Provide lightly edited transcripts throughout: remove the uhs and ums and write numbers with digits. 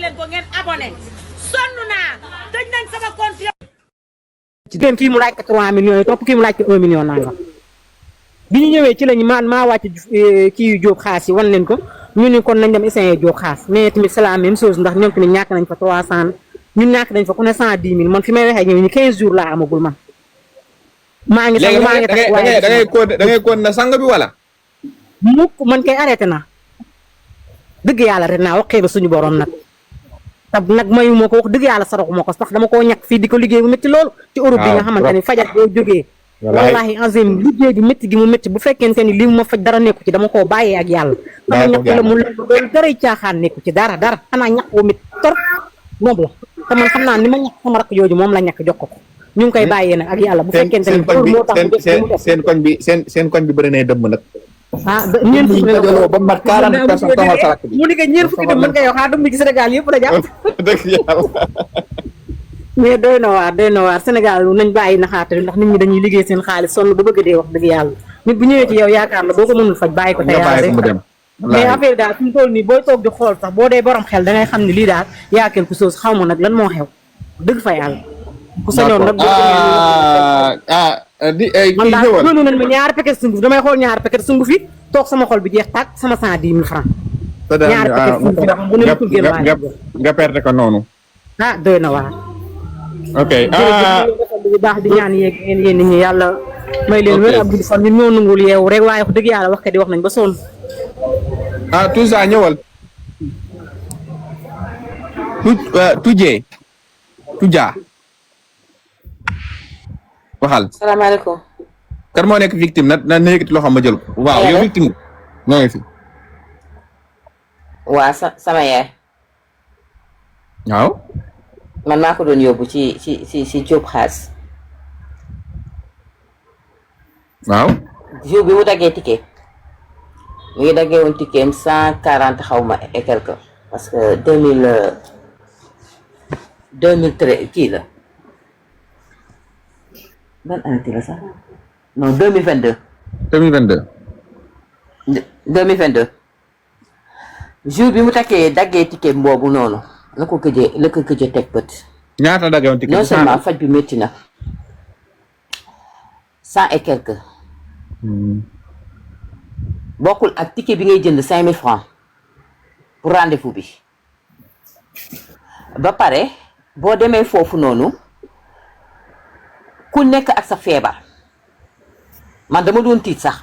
leen ko ngeen abonné sonn naa tëj nañ sama compte ci dem kii mu laaj ko 3 millions yi topp kii mu laaj ko 1 million nangam bi ñu ñëwee ci lañu maa wàcc kii yu jóob xaas yi wan leen ko ñu ne kon nañ dem essayer jóob xaas mais tamit c'est la même chose ndax ñoom tamit ñàkk nañ fa 300 ñun ñàkk nañ fa ku ne 110 000 man fi may waxee ñëw ñu 15 jours laa amagul man. maa ngi sang maa ngi tax waaye da ngay kon na sang bi wala. mukk man kay arrêté naa dëgg yàlla ren naa waxee ba suñu borom nag tab nag mayu ma ko wax dëgg yàlla saraxu ma ko sax dama koo ñàkk fii di ko liggéey bu métti loolu ci Europe bi nga xamante ni fajar boo jógee wallahi azim liggéey gi métti gi mu métti bu fekkente ni li mu ma faj dara nekku ci dama koo bàyyee ak yàlla sama ñàkk la mu loolu daray caaxaan nekku ci dara xanaa ñàkk woo métti tor moom la te man xam naa ni ma ñàkk sama rakk jooju moom la ñàkk jox ko ñu ngi koy bàyyee nag ak yàlla bu fekkente ni moo tax seen koñ bi bëri na dëmm nag ñeen fukki dajaloo ba mat 40 personnes taxawal sa rakk bi mu ni ko ñeen fukki dem mën nga yow xaa dëmm ci Sénégal yëpp la jàpp dëgg yàlla mais doy na waar Sénégal nañ bàyyi naxaate ndax nit ñi dañuy liggéey seen xaalis sonn ba bëgg dee wax dëgg yàlla nit bu ñëwee ci yow yaakaar la boo ko mënul faj bàyyi ko te yàlla rek mais affaire daal fi mu toll nii booy toog di xool sax boo dee borom xel da ngay xam ne lii daal yaa quelque chose xaw ma nag lan moo xew dëgg fa yàlla ku sañoon nag man daal mënu nañ ma ñaari paquet sunguf damay xool ñaari paquet sunguf yi toog sama xol bi jeex tàkk sama 110 000 francs ñaari paquet sunguf bu ne mutul génn nga perte ko noonu doy na waar ok bu baax di ñaan yéen nit ñi yàlla may leen wér ab guddi fan ñun ñoo nungul yeewu rek waaye wax dëgg yàlla wax kat di wax nañ ba sonn tout ça ñëwal Tuja waxal salaamaaleykum kan moo nekk victime na yëkkati loo xam ma jël ko waaw yow victime ñoo ngi fi waa sama yaay waaw man maa ko doon yóbbu ci Jóob xaas waaw jour bi mu daggee ticket mu ngi daggee woon ticket am 140 xaw ma et quelque parce que 2013 kii la ban année la sax non 2022 jour bi mu daggee ticket boobu noonu la ko gëjee teg bët. ñaata daggee woon ticket non seulement faj bi métti na 100 et quelque. bokkul ak ticket bi ngay jënd 5000 francs pour rendez-vous bi ba pare boo demee foofu noonu ku nekk ak sa feebar man dama doon tiit sax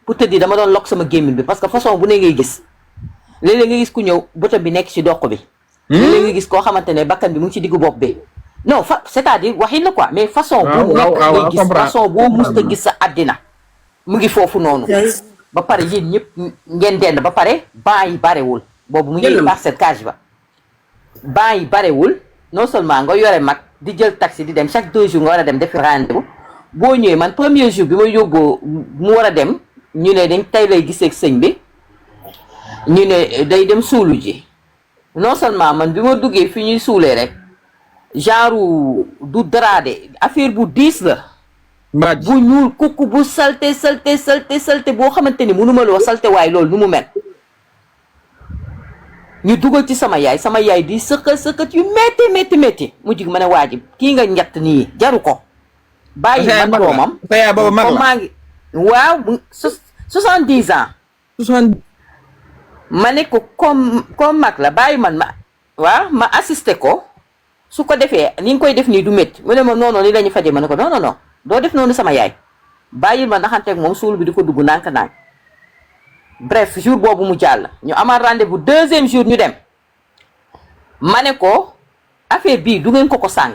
pour te dire dama doon lokk sama gémmiñ bi parce que façon bu ne ngay gis léeg-léeg nga gis ku ñëw bëtam bi nekk ci doq bi léeg-léeg nga gis koo xamante ne bakkan bi mu ngi ci diggu bopp bi non c'est-à-dire waxin la quoi mais façon bu nekk ngay gis façon boo musta gis sa àddina mu ngi foofu noonu ba pare yéen ñëpp ngeen dend ba pare ban yi barewul boobu mu ngi parcelle cage ba ban yi barewul non seulement nga yore mag di jël taxi di dem chaque 2 jours nga war a dem defi rendez-vous boo ñëwee man premier jour bi ma yóbboo mu war a dem ñu ne dañ tey lay gisee ak sëñ bi ñu ne day dem suulu ji non seulement man bi ma duggee fi ñuy suulee rek genre du daraade affaire bu diis la bu ñuul kukk bu salte boo xamante ni mënuma loo salte waaye loolu nu mu mel ñu dugal ci sama yaay di sëqat yu métti mujj gi ma ne waajib kii nga ñett nii jaru ko bàyyi man doomam sa yaay boobu mag la maa ngi waaw 70 ans ma ne ko comme mag la bàyyi man ma assisté ko su ko defee ni nga koy def nii du métti mu ne ma non ni la ñu faje ma ne ko non doo def noonu sama yaay bàyyil ma naxanteeg moom suul bi di ko dugg nànk-nànk bref jour boobu mu jàll ñu amal rendez-vous 2e jour ñu dem ma ne ko affaire bii du ngeen ko sàng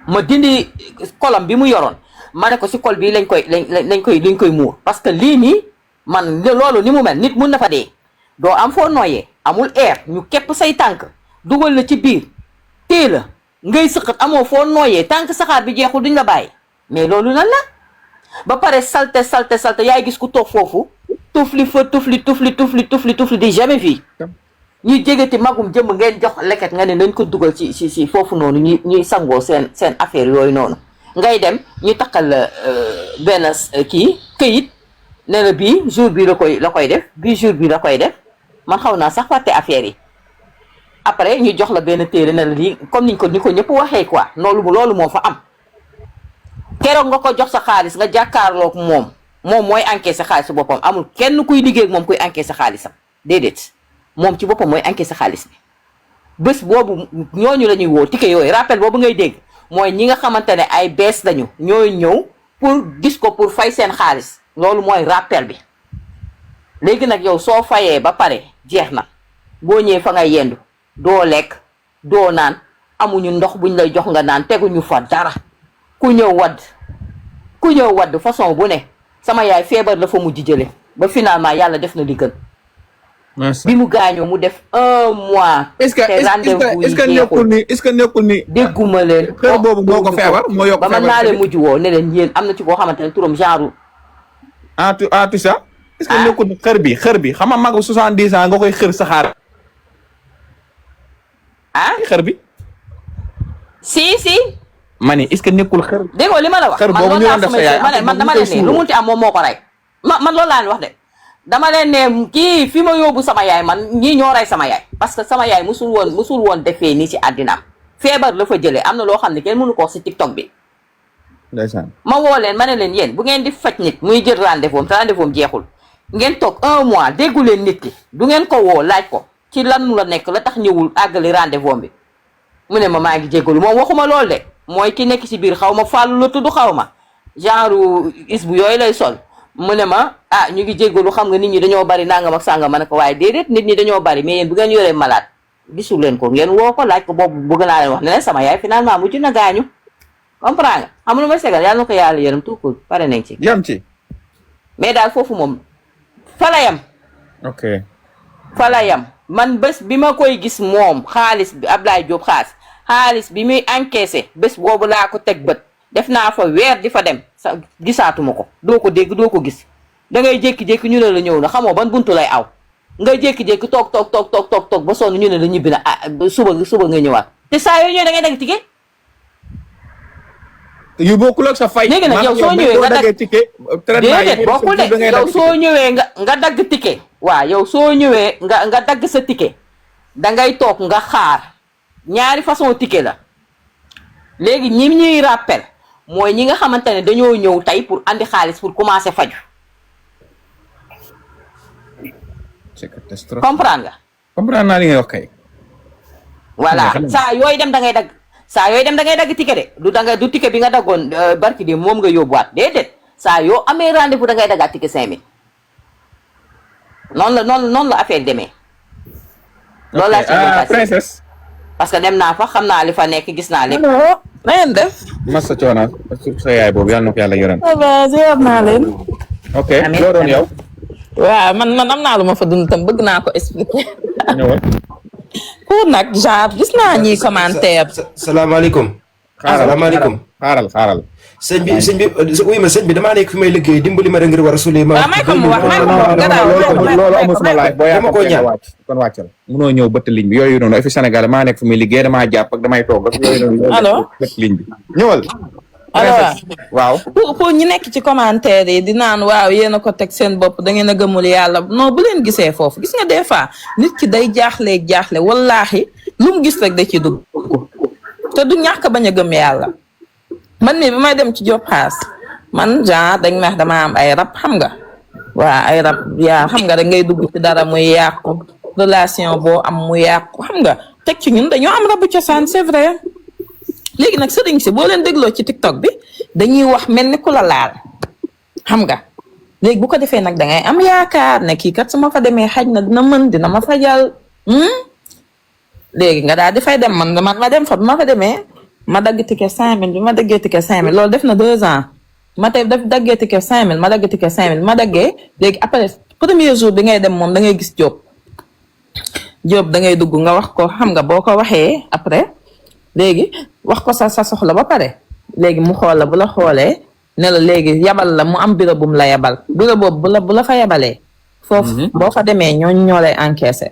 ma dindi kolam bi mu yoroon ma ne ko si kol bii lañ koy muur parce que lii nii man loolu ni mu mel nit mun na fa dee doo am foo noyyee amul air ñu képp say tànk dugal la ci biir tée la ngay sëqat amoo foo nooyee tànk saxaar bi jeexul duñ la bàyyi mais loolu lan la ba pare salte yaay gis ku toog foofu tufli fa tufli di jamais vu ñuy jegeti magum jëmm ngeen jox leket nga ne nañ ko dugal ci foofu noonu ñuy sangoo seen affaire yooyu noonu ngay dem ñu takkal benn këyit ne la bii jour bi la koy def bii jour bi la koy def man xaw naa sax fàtte affaire yi après ñu jox la benn téere ne la lii comme ni ko ñëpp waxee quoi loolu moo fa am keroog nga ko jox sa xaalis nga jàkkaarloog moom mooy encaisser xaalis boppam amul kenn kuy liggéey ak moom kuy encaisser xaalisam déedéet moom ci boppam mooy encaisser xaalis bi bés boobu ñooñu la ñuy woo ticket yooyu rappel boobu ngay dégg mooy ñi nga xamante ne ay bees lañu ñooy ñëw pour gis ko pour fay seen xaalis loolu mooy rappel bi léegi nag yow soo fayee ba pare jeex na boo ñëwee fa ngay yendu doo lekk doo naan amuñu ndox buñ lay jox nga naan teguñu fa dara ku ñëw wadd façon bu ne sama yaay feebar la fa mujj jële ba finalement yàlla def na li gën bi mu gaañoo mu def 1 mois est-ce que nekkul ni dégguma leen xër boobu moo ko feebar moo yokk ba man naa leen mujj woo ne leen yéen am na ci koo xamante ne turam genre tout ça est-ce que nekkul ni xër bi xam nga mag 70 ans nga koy xër saxaar xër bi si ma ni est-ce que nekkul xër déggoo li ma la wax xër boobu ñu doon def sa yaay man dama leen ne lu munti am moom moo ko rey man loolu laa leen wax de dama leen ne kii fi ma yóbbu sama yaay man ñii ñoo rey sama yaay parce que sama yaay musul woon defee nii ci àddinaam feebar la fa jëlee am na loo xam ne kenn mënu ko wax ci TikTok bi ndeysaan ma woo leen ma ne leen yéen bu ngeen di faj nit muy jël rendez-vous te rendez-vous jeexul ngeen toog 1 mois déggu leen nit ki du ngeen ko woo laaj ko ci lan la nekk la tax ñëwul àggali rendez-vous bi mu ne ma maa ngi jéggalu moom waxuma lool de mooy ki nekk ci biir xaw ma fàllu la tudd xaw ma genre is bu yooyu lay sol mu ne ma ñu ngi jéggalu xam nga nit ñi dañoo bari nangam ak sàngam ma ne ko waaye déedéet nit ñi dañoo bari mais yéen bu ngeen yoree malade gisul leen ko ngeen woo ko laaj ko boobu bëgg naa leen wax ne leen sama yaay finalement mujj na gaañu comprends nga xam lu ma segal yàlla na ko yàlla yërëm tuukul pare nañ ci yam ci mais daal foofu moom fa la yam ok fa la yam man bés bi ma koy gis moom xaalis bi Ablaye Diop xaalis bi muy encaissé bés boobu laa ko teg bët def naa fa weer di fa dem sa gisaatuma ko doo ko dégg doo ko gis da ngay jékki-jékki ñu ne la ñëw na xamoo ban buntu lay aw nga jékki-jékki toog ba sonn ñu ne la ñibbi na suba nga ñëwaat te saa yooyu ñëw da ngay dagg ticket yu bokkul ak sa fay léegi nag yow soo ñëwee nga dagg ticket déedéet bokkul de yow soo ñëwee nga dagg ticket waaw yow soo ñëwee nga dagg sa ticket da ngay toog nga xaar ñaari façon ticket la léegi ñi ñuy rappel mooy ñi nga xamante ne dañoo ñëw tey pour andi xaalis pour commencer faju c'est catastrophe comprendre nga. comprendre naa li ngay wax kay. voilà saa yooyu dem da ngay dagg ticket de du ticket bi nga daggoon barki de moom nga yóbbuwaat déedéet saa yoo amee rendez-vous da ngay daggaat ticket 5000 noonu la affaire demee. loolu laa ci princesse. parce que dem naa fa xam naa li fa nekk gis naa lépp. allo na ngeen def. Massa Coona sa yaay boobu yàlla na ko yàlla yërëm. ça va ziar naa leen. ok loo doon yow. waaw man am naa lu ma fa dund tam bëgg naa ko expliquer. ñëwal. pour nag genre gis naa ñuy commentaire. salaamaaleykum. xaaral. sëñ bi wuy ma sëñ bi damaa nekk fi may liggéey dimbali ma rek ngir war a sulee ma. waaw may ko mu wax loolu amul sama laaj boo yaakaar ko wàcc kon wàccal munoo ñëw bëtt ligne bi yooyu noonu fi Sénégal maa nekk fi may liggéey damaa jàpp ak damay toog ak yooyu noonu. allo bëtt ligne bi ñëwal. waaw pour ñi nekk ci commentaire yi di naan waaw yéen a ko teg seen bopp da ngeen a gëmul yàlla non bu leen gisee foofu gis nga des fois nit ki day jaaxle wallaahi lu mu gis rek da ci dugg te du ñàkk bañ a gëm yàlla. man mii bi may dem ci Diop Xaas man genre dañ ma dama am ay rab xam nga waa ay rab yaa xam nga da ngay dugg ci dara muy yàqu relation boo am mu yàqu xam nga teg ci ñun dañoo am rabu cosaan c'est vrai léegi nag sëriñ si boo leen dégloo ci TikTok bi dañuy wax mel ni ku la laal xam nga léegi bu ko defee nag dangay am yaakaar ne kii kat su ma fa demee xaj na dina ma fajal léegi nga daal di fay dem man ma dem fa bi ma fa demee ma dagg ticket 5000 bi ma daggee ticket 5000 loolu def na 2 ans ma tey daggee ticket 5000 ma dagg ticket 5000 ma daggee léegi après premier jour bi ngay dem moom da ngay gis Diop da ngay dugg nga wax ko xam nga boo ko waxee après léegi wax ko sa soxla ba pare léegi mu xool la bu la xoolee ne la léegi yabal la mu am bureau bu mu la yabal bureau boobu bu la fa yabalee. foofu boo fa demee ñoo lay encaissé.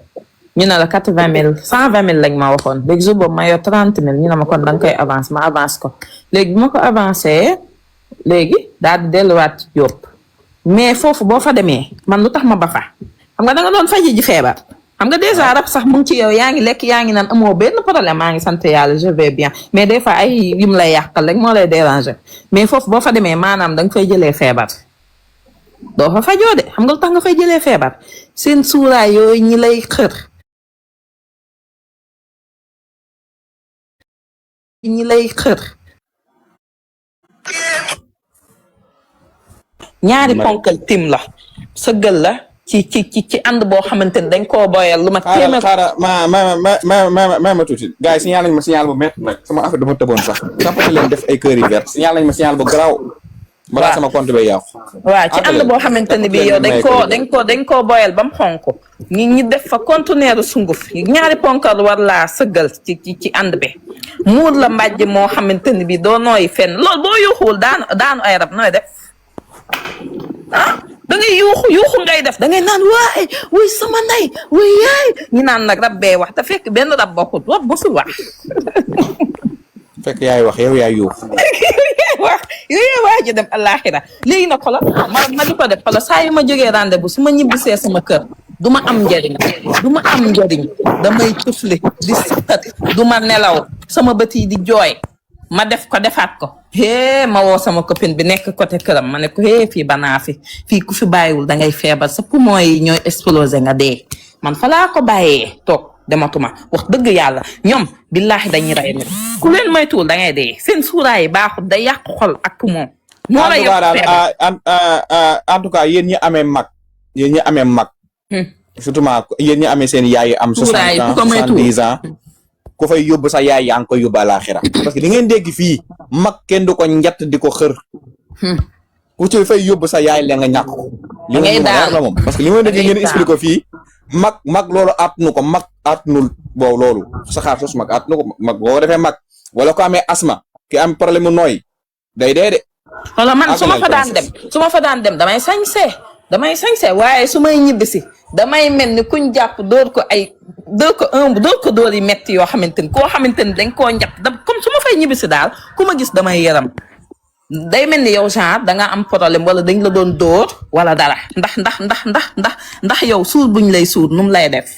ñu ne la 80 000 120 000 lañ ma waxoon léegi jour boobu ma yor 30 000 ñu ne ma kon da nga koy avance ma avance ko léegi bu ma ko avancé léegi daal di delluwaat Diop mais foofu boo fa demee man lu tax ma ba fa xam nga da nga doon faji ji feebar xam nga déjà rab sax mu ngi ci yow yaa ngi lekk yaa ngi naan amoo benn problème maa ngi sant yàlla je vais bien mais des fois ay yim lay yàqal rek moo lay déranger mais foofu boo fa demee maanaam da nga fay jëlee feebar doo fa fajoo de xam nga lu tax nga fay jëlee feebar seen suuraay yooyu ñi lay xër ñaari ponkal tim la sëggal la ci ànd boo xamante ni dañ koo boyal lu ma téeméer xaaral ma tuuti gars yi signal nañ ma signal bu métti nag sama affaire dama tëboon sax sampati leen def ay kër yi vert signal nañ ma signal bu garaaw balaa sama compte bay yàqu waaw ci ànd boo xamante ni bi yow dañ koo boyal ba mu xonk ñi def fa conteneur sunguf ñaari ponkal war laa sëggal ci ànd bi muur la mbàjj moo xamante ni bi doo nooyi fenn loolu boo yuuxuwul daanu ay rab nooy def da ngay yuuxu ngay def da ngay naan waay wuy sama ndey wuy yaay ñu naan nag rab bee wax te fekk benn rab bokkut rab bu fi wax fekk yaay wax yow yaay yuuxu wax yooyu waa ji dem àllaaxira léegi nag xoolal ma di ko def xoolal saa yu ma jógee rendez-vous su ma ñibbisee sama kër du ma am njëriñ damay tufli di sëqat du ma nelaw sama bët yi di jooy ma def ko defaat ko ma woo sama copine bi nekk côté këram ma ne ko fii banaa fii ku fi bàyyiwul da ngay feebar sa poumon yi ñooy explosé nga dee man fa laa ko bàyyee toog dematuma wax dëgg yàlla ñoom billaahi dañuy rey nit ku leen moytuwul da ngay dee seen suuraay yi baaxul day yàq xol ak poumon moo la yokk feebar en tout cas yéen ñi amee mag surtout yéen ñi amee seen yaay yi am 60 ans 70 ans ku fay yóbbu sa yaay yaa ngi koy yóbbu àlaaxira parce que li ngeen dégg fii mag kenn du ko njatt di ko xër ku ci fay yóbbu sa yaay la nga ñàkk ko li nga daal la moom parce que li ma dégg ngeen expliqué ko fii mag loolu atnu ko mag atnul boobu loolu saxaar sos mag atnu ko mag boo defee mag wala ko amee asma ki am problème mu nooy day dee de wala man su ma fa daan dem damay sañse waaye su may ñibbisi damay mel ni kuñ jàpp dóor ko dóor yi metti yoo xamante ni koo xamante ni dañ koo njàpp comme su ma fay ñibbisi daal ku ma gis damay yaram day mel ni yow genre da nga am problème wala dañ la doon dóor wala dara ndax yow suur buñ lay suur nu mu lay def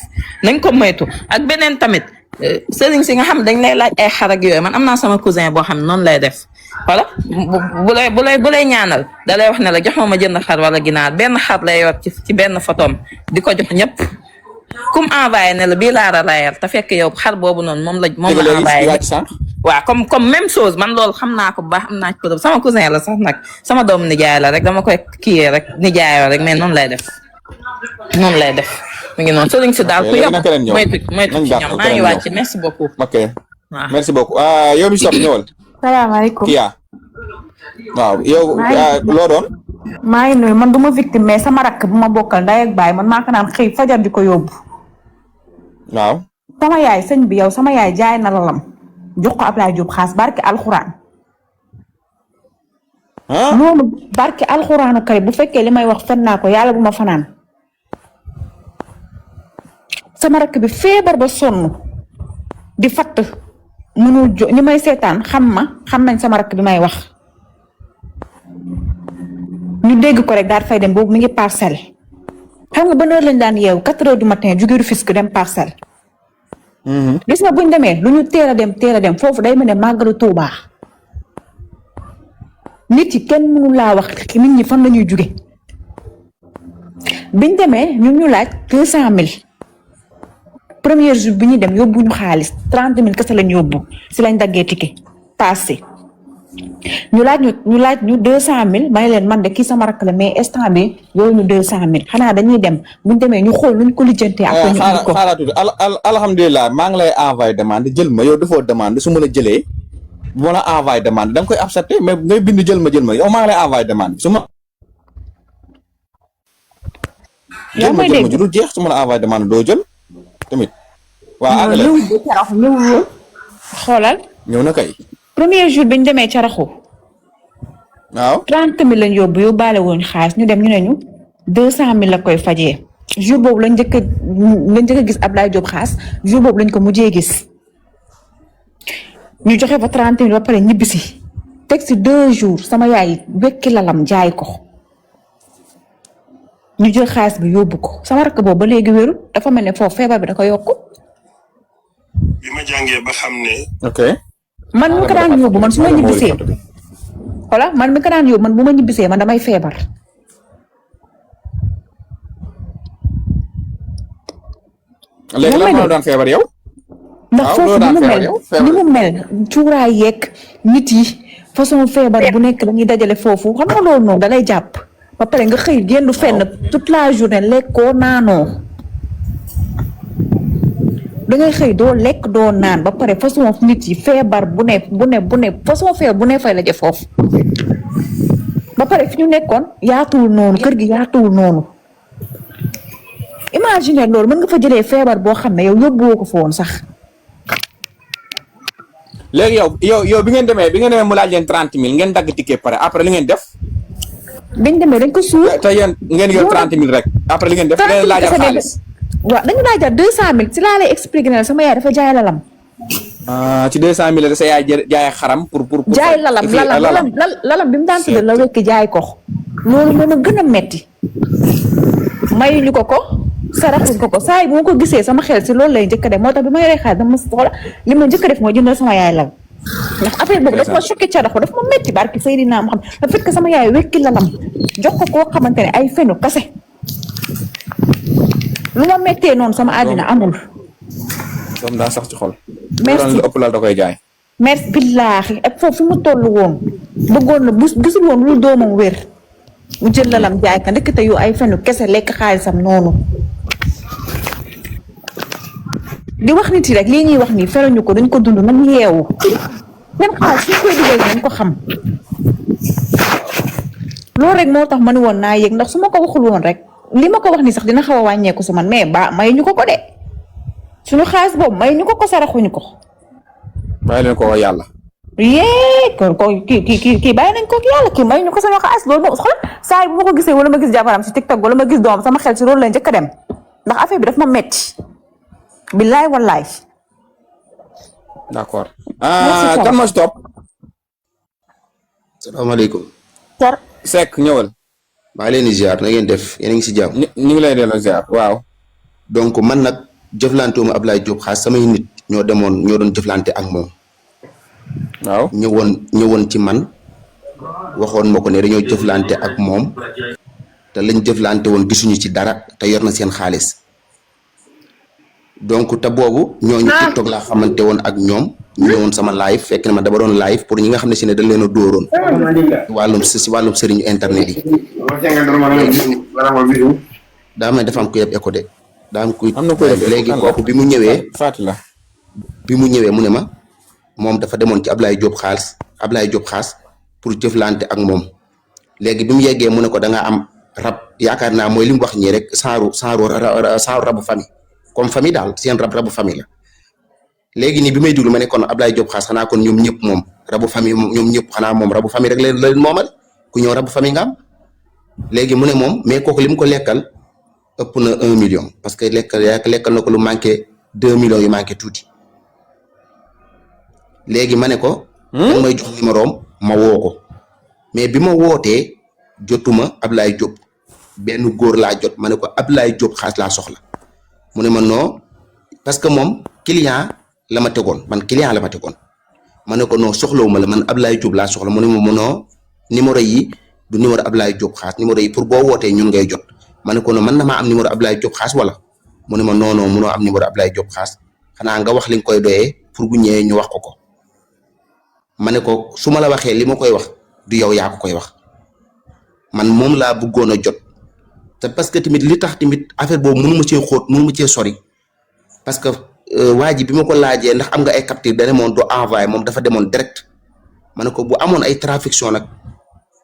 nañ ko moytu ak beneen tamit sëriñ si nga xam dañ lay laaj ay xar ak yooyu man am naa sama cousin boo xam ne noonu lay def wala bu lay ñaanal da lay wax ne la jox ma jënd xar wala ginaar benn xar lay yor ci benn photom di ko jox ñëpp kum envoyé ne la bii laara rayal te fekk yow xar boobu noonu moom la envoyé waaw comme même chose man loolu xam naa ko bu baax am naa ci ko sama cousin la sax nag sama doom nijaay la rek dama koy kiyee rek nijaayoo rek mais noonu lay def mu ngi noonu sëriñ si daal ku yokk moytu ci ñoom maa ngi wàcc merci beaucoup ok merci beaucoup yow mi sopp ñëwal salaamaaleykum Kia waaw yow loo doon maa ngi nuyu man du ma victime mais sama rakk bu ma bokkal ndey ak baay man maa ko naan xëy fajar di ko yóbbu waaw sama yaay sëñ bi yow sama yaay jaay na lalam jox ko Ablaye Diop xaas barke alxuraan loolu barke alxuraanu kay bu fekkee li may wax fen naa ko yàlla bu ma fanaan sama rakk bi feebar ba sonn di fatt mënul ñi may seetaan xam nañ sama rakk bi may wax ñu dégg ko rek daal fay dem boobu mi ngi parcelle xam nga ban heure lañ daan yeewu 4 heures du matin jóge Rufisque dem parcelle gis nga buñ demee lu ñu teel a dem foofu day mel ne màggalu Tuubaa nit yi kenn mënu laa wax nit ñi fan la ñuy jóge biñ demee ñu laaj 200 000 premier jour bi ñu dem yóbbu ñu xaalis 30 000 kese lañ yóbbu si lañ daggee ticket passé ñu laaj ñu 200 000 may leen man de kii sama rakk la mais instant bi yooyu ñu 200 000 xanaa dañuy dem buñ demee ñu xool luñ ko lijjantee. après ñu indi ko alhamdulilah maa ngi lay envoyé demande jël ma yow dafoo demande su ma la jëlee bu ma la envoyé demande da nga koy accepté mais ngay bind jël ma yow maa ngi lay envoyé demande su ma. yaa may dégg jël ma jeex su ma la envoyé demande doo jël tamit. waaw ñëwul xoolal. ñëw na kay. premier jour bi ñu demee Caraxu. waaw 30 000 lañ yóbbaale woon xaalis ñu dem ñu ne ñu 200 000 la koy fajee jour boobu lañ njëkk a gis Ablaye Diop xaas jour boobu lañ ko mujjee gis ñu joxe fa 30 000 ba pare ñibbisi teg si 2 jours sama yaay wekki lalam jaay ko ñu jël xaalis bi yóbbu ko sama rakk boobu ba léegi wéru dafa mel ne foofu feebar bi da ko yokku. bi ma jàngee ba xam ne. ok. man mi ko daan yóbbu man su ma ñibbisee. voilà man mi ko daan yóbbu man bu ma ñibbisee man damay feebar. léegi lan moo doon feebar yow. ndax foofu ni mu mel cuuraay yeeg nit yi façon feebar bu nekk dañuy dajale foofu xam nga loolu noonu da lay jàpp ba pare nga xëy génn fenn toute la journée lekkoo naanoo dangay xëy doo lekk doo naan ba pare façon nit yi feebar bu ne façon feebar bu ne fay la jëf foofu ba pare fi ñu nekkoon yaatuwul noonu kër gi yaatuwul noonu imagine loolu mën nga fa jëlee feebar boo xam ne yow yóbbuwoo ko fa woon sax. léegi yow bi ngeen demee mu laaj leen 30 000 ngeen dagg ticket pare après li ngeen def. dañ demee dañ ko suur. te yéen ngeen yor 30 000 rek après li ngeen def. ngeen laajal xaalis waaw dañu laajaat 200 000 si laa lay expliqué ne sama yaay dafa jaay lalam. ci 200 000 la sa yaay jaay xaram pour. jaay lalam bi mu daan tudd la wekki jaay ko. loolu moo ma gën a metti mayuñu ko. saraxuñ ko saa yi bu ma ko gisee sama xel si loolu lay njëkk a def moo tax bi ma yoree xaalis dama soxla li ma njëkk a def mooy jëndal sama yaay lal ndax affaire boobu daf ma choqué ca dafa ma metti barki Seydina Muhammad le fait que sama yaay wekki lalam jox ko koo xamante ne ay fenu kase lu ma mettee noonu sama àddina amul. doom daa sax ci xol. merci lu ëpp lal da koy jaay. merci billaahi ak foofu fi mu toll woon bëggoon na bu gisul woon lu doomam wér mu jël lalam jaay ka ndekete yu ay fenu kese lekk xaalisam noonu. di wax nit yi rek lii ñuy wax nii feruñu ko dañ ko dund nañ yeewu seen xaalis suñ koy dugal nañ ko xam loolu rek moo tax ma ne woon naa yëg ndax su ma ko waxul woon rek li ma ko wax nii sax dina xaw a wàññeeku su man mais may ñu ko de suñu xaalis boobu may ñu ko saraxuñu ko. bàyyi leen ko yàlla. kon kii bàyyi nañ ko yàlla kii may ñu ko sama xaalis loolu moom xool saa yi bu ma ko gisee wala ma gis jabaram si TikTok wala ma gis doom sama xel si loolu la njëkk a dem ndax affaire bi daf ma metti billaay wallaay. d'accord. kan moo si topp. salaamaaleykum. Seck ñëwal. maa ngi leen di ziar na ngeen def yéen a ngi si jàmm. ñu ngi lay delloo ziar waaw. donc man nag jëflante wu ma Ablaye Diop Khass samay nit ñoo doon jëflante ak moom. waaw ñëwoon ci man waxoon ma ko ne dañoo jëflante ak moom te lañ jëflante woon gisuñu ci dara te yor na seen xaalis. donc te boobu ñooñu TikTok laa xamante woon ak ñoom ñu ñëwoon sama live fekk na ma dama doon live pour ñi nga xam ne si ne dañ leen a dóoroon si wàllum sëriñu internet yi daa may dafa am ku yeb éco de daa am kuy léegi kooku bi mu ñëwee mu ne ma moom dafa demoon ci Ablaye Diop Khass pour jëflante ak moom léegi bi mu yeggee mu ne ko da nga am rab yaakaar naa mooy li mu wax ñii rek saaru rabu famille comme famille daal seen rabu famille la léegi nii bi may déglu ma ne kon Ablaye Diop Khass xanaa kon ñoom ñëpp moom rabu famille ñoom ñëpp xanaa moom rabu famille rek la leen moomal ku ñëw rabu famille nga am léegi mu ne moom mais kooku li mu ko lekkal ëpp na 1 million parce que lekkal na ko lu manqué 2 millions yu manqué tuuti léegi ma ne ko danga may jox numéro am ma woo ko mais bi ma wootee jotuma Ablaye Diop benn góor laa jot ma ne ko Ablaye Diop Khass laa soxla mu ne ma non parce que moom client la ma tegoon man client la ma tegoon ma ne ko non soxlawuma la man Ablaye Diop laa soxla mu ne ma non numéro yi du numéro Ablaye Diop Khass numéro yi pour boo wootee ñun ngay jot ma ne ko non man na maa am numéro Ablaye Diop Khass wala mu ne ma non non munoo am numéro Ablaye Diop Khass xanaa nga wax li nga koy doyee pour bu ñëwee ñu wax ko ma ne ko su ma la waxee li ma koy wax du yow yaa ko koy wax man moom laa bëggoon a jot te parce que tamit li tax tamit affaire boobu mënu ma cee xóot mënu ma cee sori parce que waa ji bi ma ko laajee ndax am nga ay capture dane moom doo envoyé moom dafa demoon direct ma ne ko bu amoon ay trafiction nag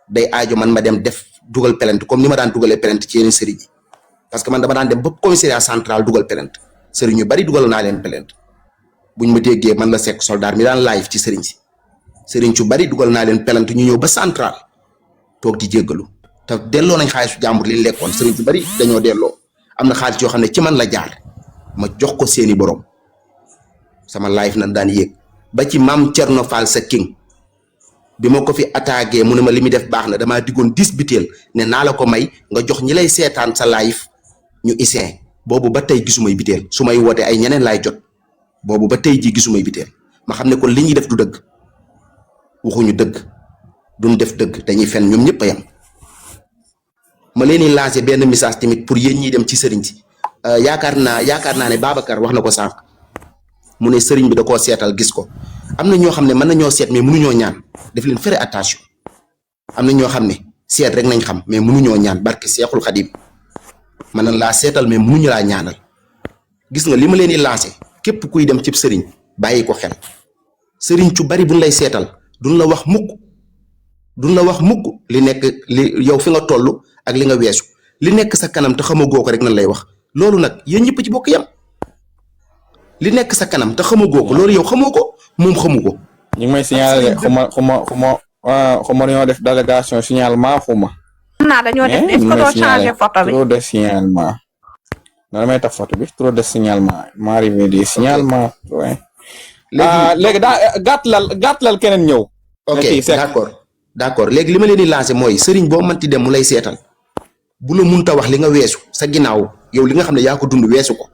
day aajo man ma dem def dugal plainte comme ni ma daan dugalee plainte ci yeneen sëriñ yi parce que man dama daan dem ba commissariat central dugal plainte sëriñ yu bari dugal naa leen plainte buñ ma déggee man la Seck soldat mi daan live ci sëriñ si sëriñ su bari dugal naa leen plainte ñu ñëw ba central toog di jéggalu te delloo nañ xaalisu jàmbur li lekkoon sëriñ su bari dañoo delloo am na xaalis yoo xam ne ci man la jaar ma jox ko seeni borom sama live na daan yéeg ba ci maam Thierno Fall sa king bi ma ko fi attaqué mu ne ma li muy def baax na damaa diggoon 10 biteel ne naa la ko may nga jox ñi lay seetaan sa live ñu isin boobu ba tey gisumay biteel su may wootee ay ñeneen laay jot boobu ba tey jii gisumay biteel ma xam ne kon li ñuy def du dëgg waxuñu dëgg duñ def dëgg dañuy fen ñoom ñëpp a yam ma leen di lancé benn message tamit pour yéen ñiy dem ci sëriñ si yaakaar naa ne Babacar wax na ko sànq mu ne sëriñ bi da koo seetal gis ko am na ñoo xam ne mën nañoo seet mais mënuñoo ñaan def leen faire attention am na ñoo xam ne seet rek nañ xam mais mënuñoo ñaan barke Seexul Xadim mën nañ laa seetal mais mënuñu laa ñaanal gis nga li ma leen di lancé képp kuy dem cib sëriñ bàyyi ko xel sëriñ cu bari buñ lay seetal duñ la wax mukk li nekk li yow fi nga toll ak li nga weesu li nekk sa kanam te xamagoo ko rek nan lay wax loolu nag yéen ñëpp ci bokk yam li nekk sa kanam te xamagoo ko loolu yow xamoo ko moom xamu ko. ñu ngi may signaler xuma dañoo def délégation signalement xuma. dañoo def est-ce que doo changer photo bi trop de signalement. non damay taf photo bi trop de signalement maa arrivé di signalement. léegi daa gàttalal keneen ñëw. ok d'accord léegi li ma leen di lancer mooy sëriñ boo mënti dem mu lay seetal bu la munta wax li nga weesu sa ginnaaw yow li nga xam ne yaa ko dund weesu ko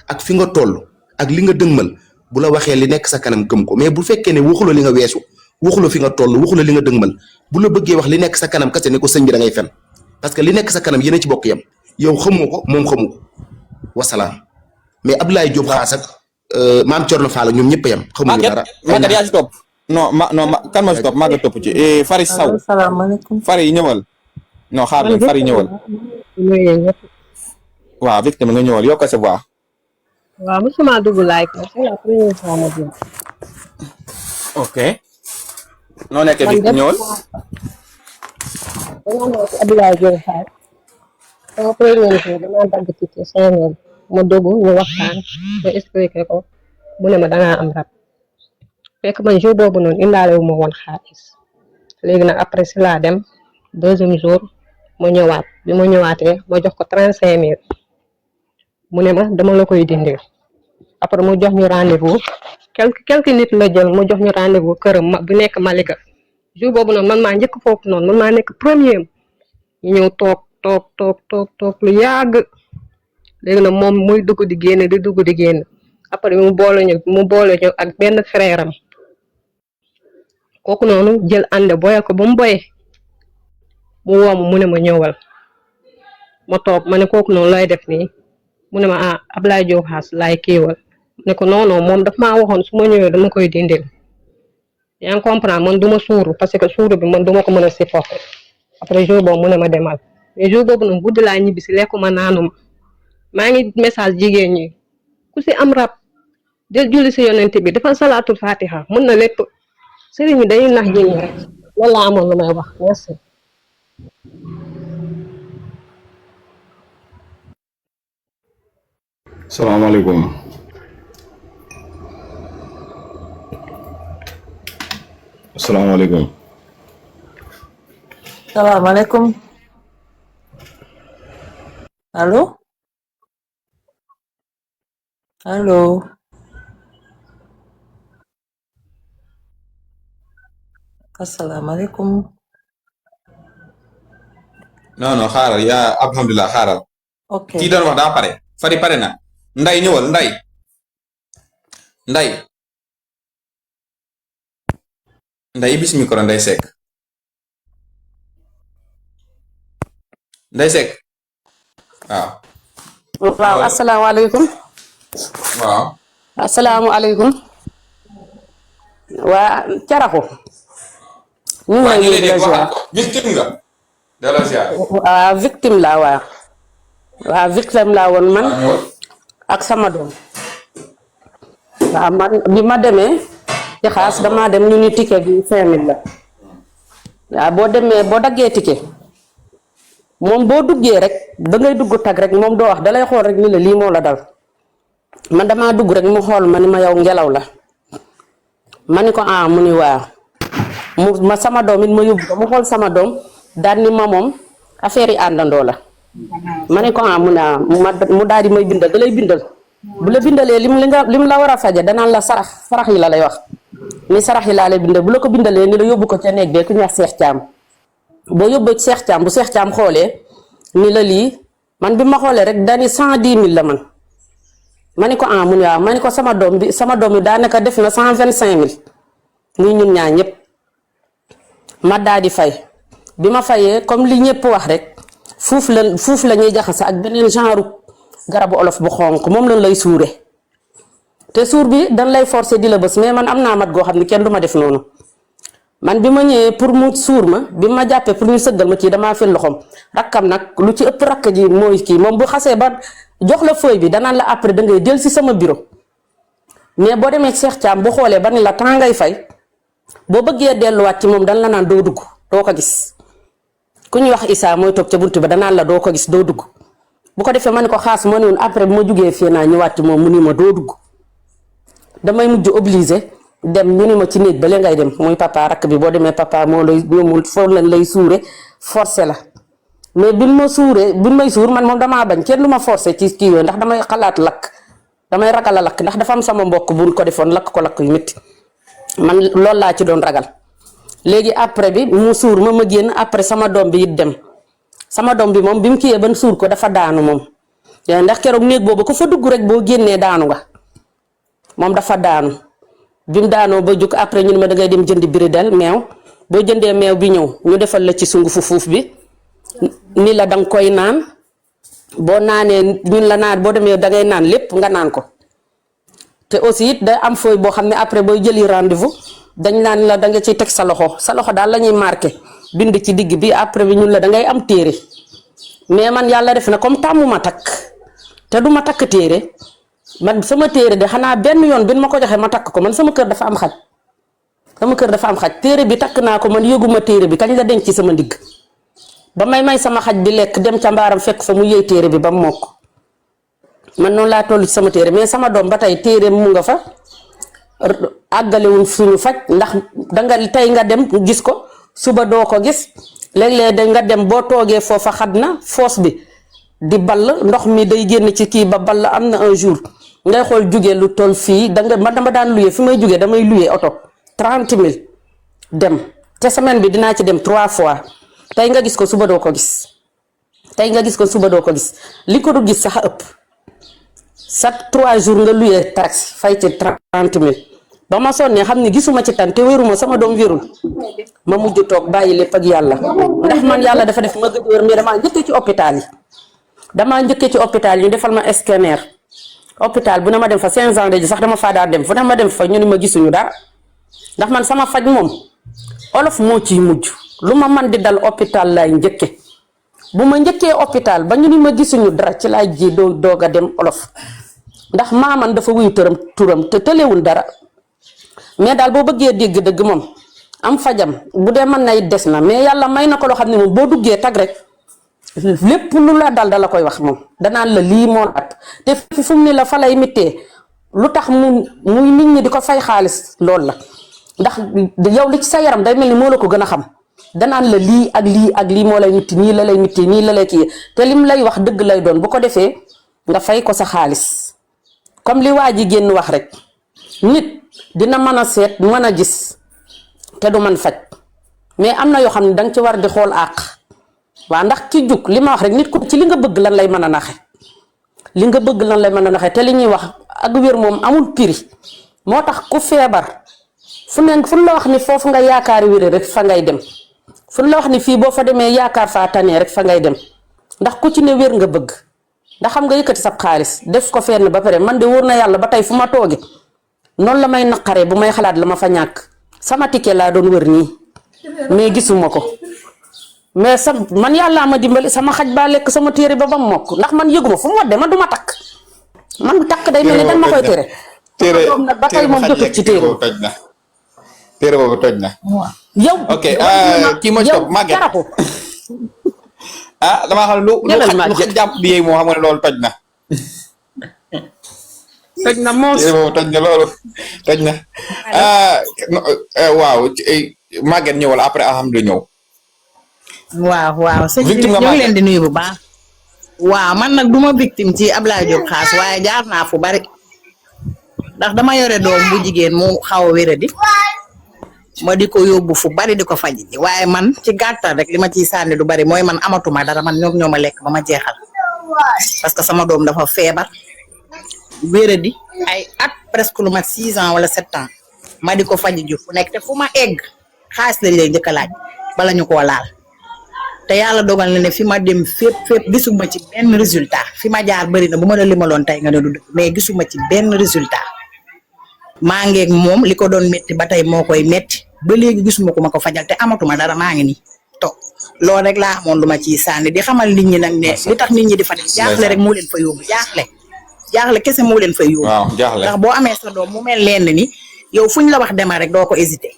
ak fi nga toll ak li nga dëgmal bu la waxee li nekk sa kanam gëm ko mais bu fekkee ne waxuloo li nga weesu waxuloo fi nga toll waxuloo li nga dëgmal bu la bëggee wax li nekk sa kanam kese ne ko sëñ bi da ngay fen parce que li nekk sa kanam yéen a ci bokk yam yow xamoo ko moom xamu ko wasalaam mais Abdoulaye Diop Xaas ak maam Thierno Fall ñoom ñëpp a yam xamuñu dara. Maguette yaa ci topp kan ma ci topp maa ngi topp ci Fari Sow. asalaamaaleykum. Fari ñëwal. non xaar leen Fari ñëwal. waaw victime nga ñëwal yokk sa voix. waaw mosuma dugg like c'est la première fois ma dugg. ok. noo nekkee victime ñëwal. dañoo nekk Abdoulaye Diop Xaas. sama première jour damaa dagg ticket 5 000 ma dugg ñu waxtaan ma expliqué ko mu ne ma dangaa am rab fekk man jour boobu noonu indaale wu ma woon xaalis léegi nag après si laa dem deuxième jour ma ñëwaat bi ma ñëwaatee ma jox ko 35 000 mu ne ma dama la koy dindil après mu jox ñu rendez-vous quelques nit la jël mu jox ñu rendez-vous këram bu nekk Malika jour boobu noonu man maa njëkk foofu noonu man maa nekk premier ñu ñëw toog lu yàgg léegi nag moom muy dugg di génn après mu boole ñu ak benn frère am kooku noonu jël ànd boye ko ba mu boye mu woo mu ne ma ñëwal ma toog ma ne kooku noonu lay def nii mu ne ma Abdoulaye Diop Xaas laay kiiwal ne ko non moom daf maa waxoon su ma ñëwee dama koy dindil yaa ngi comprendre man du ma suuru parce que suuru bi man du ma ko mën a supporter après jour boobu mu ne ma demal mais jour boobu noonu guddi laa ñibbi si lekkuma naanuma maa ngi message jigéen ñi ku si am rab del julli si yonent bi defal salaatul fatiha mën na lépp sëriñ ñi dañuy nax jigéen ñi rek loolu laa amoon lu may wax merci. salaamaaleykum. asalaamaaleykum. salaamaaleykum. allo. allo. asalaamaaleykum. non xaaral yaa alhamdulilah xaaral. ok kii doon wax daa pare. Fari pare na. Nday ñëwal Nday. Nday bis micro Nday Seck. Nday Seck. waaw asalaamaaleykum. waaw. asalaamaaleykum. waa Caraxu. ñu ngi lay nuyu la ziar victime nga. delloo ziar. waaw victime laa waaw. waaw victime laa woon man. ak sama doom. waaw man bi ma demee. ci xaas damaa dem ñu ni ticket bi 5000 la. waaw boo demee boo daggee ticket. moom boo duggee rek da ngay dugg tag rek moom doo wax dalay xool rek ni la lii moo la dal man damaa dugg rek mu xool ma ni ma yow ngelaw la ma ni ko mu ni waaw ma sama doom it ma yóbbu ko mu xool sama doom daal ni ma moom affaire yi àndandoo la ma ni ko mu ne mu daal di may bindal da lay bindal bu la bindalee lim la war a faje danaan la sarax yi la lay wax ni sarax yi laa lay bindal bu la ko bindalee ni la yóbbu ko ca néeg bee ku ñu wax Cheikh Thiam boo yóbboo ci Cheikh Thiam bu Cheikh Thiam xoolee ni la lii man bi ma xoolee rek dani 110 000 la man ma ni ko mu ne waaw ma ni ko sama doom bi daanaka def na 125 000 muy ñun ñaar ñëpp ma daal di fay bi ma fayee comme li ñëpp wax rek fuuf la ñuy jaxase ak beneen genre garabu olof bu xonq moom lañ lay suure te suur bi dañ lay forcer di la bës mais man am naa mat goo xam ne kenn du ma def noonu man bi ma ñëwee pour mu suur ma bi ma jàppee pour ñu sëggal ma kii damaa fel loxoom rakkam nag lu ci ëpp rakk ji mooy kii moom bu xasee ba jox la feuille bi danaan la après da ngay del si sama bureau mais boo demee Cheikh Thiam bu xoolee ba ni la temps ngay fay boo bëggee delluwaat ci moom dan la naan doo dugg doo ko gis ku ñuy wax Issa mooy toog ca buntu ba danaan la doo ko gis doo dugg bu ko defee ma ne ko xaas moo ne woon après bu ma jugee fii naa ñëwaat ci moom mu ni ma doo dugg damay mujj obligé dem ñu ni ma ci néeg ba lee ngay dem muy papa rakk bi boo demee papa moo lay ñoomul foo lañ lay suure forcé la mais bin may suur man moom damaa bañ kenn lu ma forcé ci kii yooyu ndax damay xalaat lakk damay ragal a lakk ndax dafa am sama mbokk buñ ko defoon lakk ko lakk yu métti man loolu laa ci doon ragal léegi après bi mu suur ma génn après sama doom bi it dem sama doom bi moom bi mu kiyee ban suur ko dafa daanu moom ndax keroog néeg boobu ko fa dugg rek boo génnee daanu nga moom dafa daanu bi mu daanoo ba jóg après ñu ne ma dangay dem jëndi biridel meew boo jëndee meew bi ñëw ñu defal la ci sungufu fuuf bi ni la danga koy naan boo naanee ñun la naan boo demee dangay naan lépp nga naan ko te aussi it da am fooy boo xam ne après booy jëli rendez-vous dañ naan la danga ciy teg sa loxo daal la ñuy marqué bind ci digg bi après bi ñun la dangay am téere mais man yàlla def na comme tàmmu ma takk te du ma takk téere man sama téere de xanaa benn yoon bi ma ko joxee ma takk ko man sama kër dafa am xaj téere bi takk naa ko man yëguma téere bi kañ la denc ci sama ndigg ba may sama xaj di lekk dem ca mbaaram fekk fa mu yëy téere bi ba mu mokk man noonu laa toll ci sama téere mais sama doom ba tey téere mu nga fa àggalewuñ suñu faj ndax danga tey nga dem gis ko suba doo ko gis léeg-léeg da nga dem boo toogee foofa xat na foos bi di ball ndox mi day génn ci kii ba ball am na un jour ngay xool jugee lu toll fii man dama daan luyee fi may jugee damay luyee oto 30 000 dem te semaine bi dinaa ci dem 3 fois tey nga gis ko suba doo ko gis li ko du gis sax a ëpp chaque 3 jours nga luyee taxi fay ci 30 000 ba ma sonnee xam ne gisuma ci tan te wéruma sama doom wérul ma mujj toog bàyyi lépp ak yàlla ndax man yàlla dafa def ma gëj wér mais damaa njëkkee ci hôpital yi ñu defal ma scanner hôpital bu ne ma dem fa 5 ans de sax dama faa daan dem fu ne ma dem fa ñu ni ma gisuñu dara ndax man sama faj moom olof moo ciy mujj lu ma man di dal hôpital laay njëkke bu ma njëkkee hôpital ba ñu ni ma gisuñu dara ci laay ji doog a dem olof ndax maaman dafa wuyu turam te tëlewul dara mais daal boo bëggee dégg dëgg moom am fajam bu dee mën na it des na mais yàlla may na ko loo xam ne moom boo duggee tag rek lépp lu la dal dala koy wax moom danaan la lii moo la te fu mu ne la fa lay mittee lu tax muy nit ñi di ko fay xaalis loolu la ndax yow li ci sa yaram day mel ni moo la ko gën a xam danaan la lii ak lii ak lii moo lay mitti nii la lay mitti nii la lay kii te lim lay wax dëgg lay doon bu ko defee nga fay ko sa xaalis comme li waa ji génn wax rek nit dina mën a seet mën a gis te du man faj mais am na yoo xam ne danga ci war di xool àq waa ndax ki jug li ma wax rek nit ku ci li nga bëgg lan lay mën a naxe te li ñuy wax ak wér moom amul prix moo tax ku feebar fu la wax ni foofu nga yaakaari wéré rek fa ngay dem fu la wax ni fii boo fa demee yaakaar faa tanee rek fa ngay dem ndax ku ci ne wér nga bëgg ndax xam nga yëkkati sab xaalis def ko fenn ba pare man de wóor na yàlla ba tey fu ma tooge noonu la may naqaree bu may xalaat la ma fa ñàkk sama ticket laa doon wër nii mais gisuma ko mais man yàllaa ma dimbali sama xaj baa lekk sama téere ba mu mokk ndax man yëguma fu mu wadde man duma takk man takk day mel ni dañ ma koy tere ba tey moom jotut ci téere boobu toj na yow ok kii moo ci topp Maguette damaa xam lu xaj jàpp bi yeey moo xam nga ne loolu toj na moos toj na loolu toj na waaw Maguette ñëwal après alhamdulilah ñëw waaw sëñ bi ñu ngi leen di nuyu bu baax waaw man nag duma victime ci Ablaye Diop Khass waaye jaar naa fu bari ndax dama yore doom bu jigéen mu xaw a wéradi ma di ko yóbbu fu bari di ko faj ji waaye man ci gàttal rek li ma ciy sànni du bari mooy man amatuma dara man ñoom ñoo ma lekk ba ma jeexal parce que sama doom dafa feebar wéradi ay at presque lu mat 6 ans wala 7 ans ma di ko faj ji fu nekk te fu ma egg xaalis lañ lay njëkk a laaj bala ñu koo laal te yàlla dogal na ne fi ma dem fépp gisuma ci benn résultat fi ma jaar bëri na bu ma la limaloon tey nga ne du dëgg mais gisuma ci benn résultat maa ngeeg moom li ko doon métti ba tey moo koy métti ba léegi gisuma ko ma ko fajal te amatuma dara maa ngi nii toog loolu rek laa amoon lu ma ciy sànni di xamal nit ñi nag ne li tax nit ñi di fa def jaaxle rek moo leen fa yóbbu jaaxle kese moo leen fa yóbbu ndax boo amee sa doom mu mel leen ni yow fuñ la wax demal rek doo ko hésité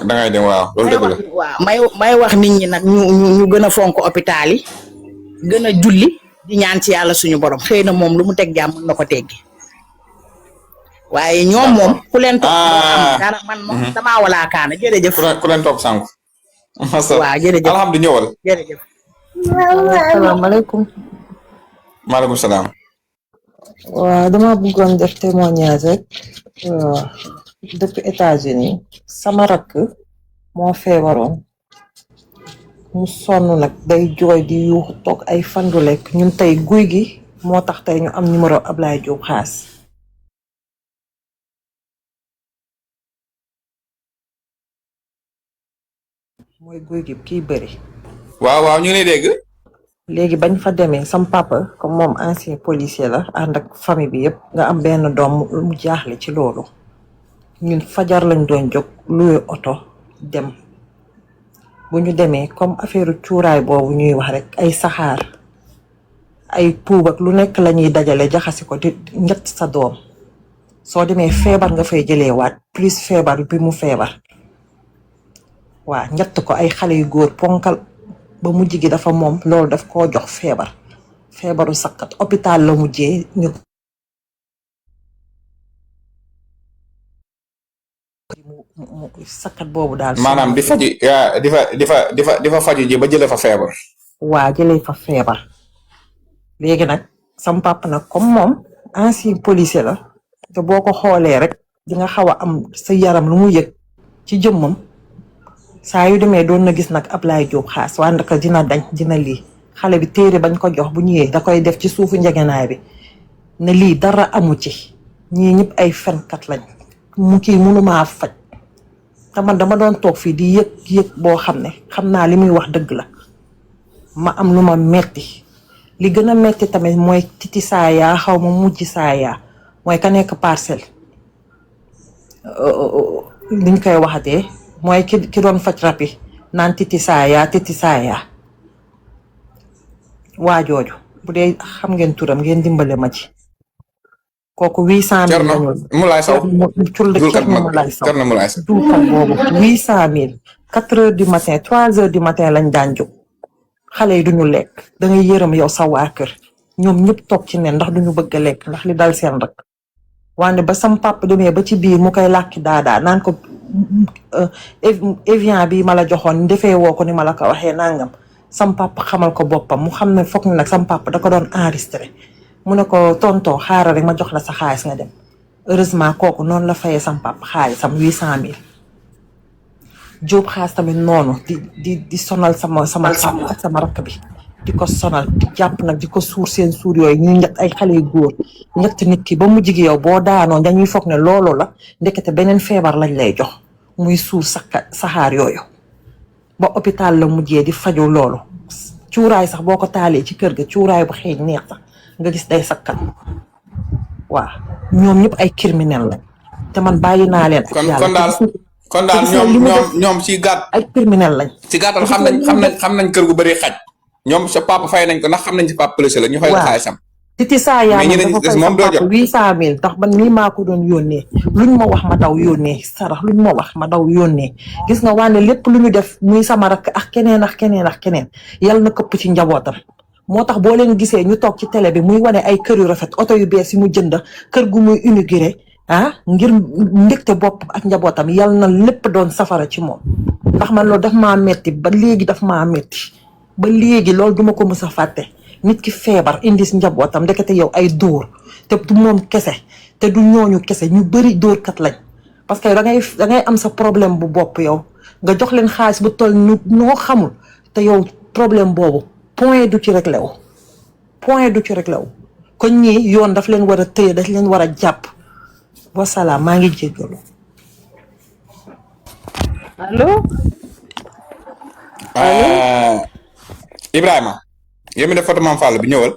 dangay dem waaw loolu dëgg la waaw may wax nit ñi nag ñu gën a fonk hôpital yi gën a julli di ñaan ci yàlla suñu borom xëy na moom lu mu teg jàmm mën na ko teggi waaye ñoom moom ku leen topp am dara man moom damaa walaakaana jërëjëf ku leen topp sànq waaw jërëjëf alhamdulilah ñëwal jërëjëf asalaamaaleykum maaleykum salaam waaw dama bëggoon def témoignage rek depuis États-Unis sama rakk moo feebaroon mu sonn nag day jooy di yuuxu toog ay fan du lekk ñun tey guy gi moo tax tey ñu am numéro Ablaye Diop Xaas mooy guy gi kiy bëri waaw ñu ngi lay dégg léegi bañ fa demee sam papa comme moom ancien policier la ànd ak famille bi yëpp nga am benn doom mu jaaxle ci loolu ñun fajar lañ doon jóg luwe oto dem bu ñu demee comme affaire cuuraay boobu ñuy wax rek ay saxaar ay puub ak lu nekk la ñuy dajale jaxasi ko di ñett sa doom soo demee feebar nga fay jëlee waat plus feebar bi mu feebar waa ñett ko ay xale yu góor ponkal ba mujj gi dafa moom loolu daf koo jox feebaru sakkat hôpital la mujjee ñu sakkat boobu daal maanaam di faji di fa faji ji ba jëlee fa feebar waa jëlee fa feebar léegi nag sam papa nag comme moom ancien policier la te boo ko xoolee rek di nga xaw a am sa yaram lu mu yëg ci jëmmam saa yu demee doon na gis nag Ablaye Diop Xaas waa ndaka dina dañ dina lii xale bi téere bañ ko jox bu ñëwee da koy def ci suufu njegenaay bi ne lii dara amu ci ñii ñëpp ay fenkat lañ mu kii mënumaa faj te man dama doon toog fii di yëg boo xam ne xam naa li muy wax dëgg la ma am lu ma metti li gën a metti tamit mooy titi saaya xaw ma mujj saaya mooy ka nekk parcelle liñ koy waxatee mooy ki doon faj rapi naan titi saaya waa jooju bu dee xam ngeen turam ngeen dimbale ma ci kooku 800 000 lañu Moulay Sow Moulay Sow duulkat boobu 800 000 4 heures du matin 3 heures du matin lañ daan jóg xale yi duñu lekk da ngay yërëm yow sa waa kër ñoom ñëpp toog ci nen ndax duñu bëgg a lekk ndax li dal seen rek wante ba sam papa demee ba ci biir mu koy làkki daadaa naan ko Evian bi ma la joxoon defee woo ko ni ma la ko waxee nangam sam papa xamal ko boppam mu xam ne foog ne nag sam papa da ko doon enregistré mu ne ko tonton xaaral rek ma jox la sa xaalis nga dem heureusement kooku noonu la fayee sam papa xaalisam 800 000 Diop Xaas tamit noonu di sonal sama ak sama rakk bi di ko sonal di jàpp nag di ko suur seen suur yooyu ñu ñett ay xale yu góor ñett nit ki ba mujj gi yow boo daanoo dañuy foog ne loolu la ndekete beneen feebar lañ lay jox muy suur saxaar yooyu ba hôpital la mujjee di faju loolu cuuraay sax boo ko taalee ci kër ga cuuraay bu xeeñ neex sax nga gis day sakkan waaw ñoom ñëpp ay criminel lañ te man bàyyi naa leen ak yàlla kon daal ñoom ci gàtt ay criminel lañ ci gàttal xam nañ kër gu bëri xaj ñoom sa papa fay nañ ko ndax xam nañ ci papa police la ñu fay la xaalisam titi saa yaa dafa fay sa papa 800 000 ndax man mii maa ko doon yónnee luñ ma wax ma daw yónnee sarax luñ ma wax ma daw yónnee gis nga wane lépp lu ñu def muy sama rakk ak keneen yal na këpp ci njabootam moo tax boo leen gisee ñu toog ci télé bi muy wane ay kër yu rafet oto yu bees yi mu jënd kër gu muy inauguré ngir mbégte bopp ak njabootam yal na lépp doon safara ci moom ndax man loolu daf maa metti ba léegi daf maa metti ba léegi loolu duma ko mës a fàtte nit ki feebar indi si njabootam ndekete yow ay dóor te du moom kese te du ñooñu kese ñu bëri dóorkat lañ parce que da ngay am sa problème bu bopp yow nga jox leen xaalis bu toll ñu noo xamul te yow problème boobu point du ci réglé wu kon ñii yoon daf leen war a tëye daf leen war a jàpp wasalaam maa ngi jéggalu allo Ibrahima yow mi def photo Mame Fall bi ñëwal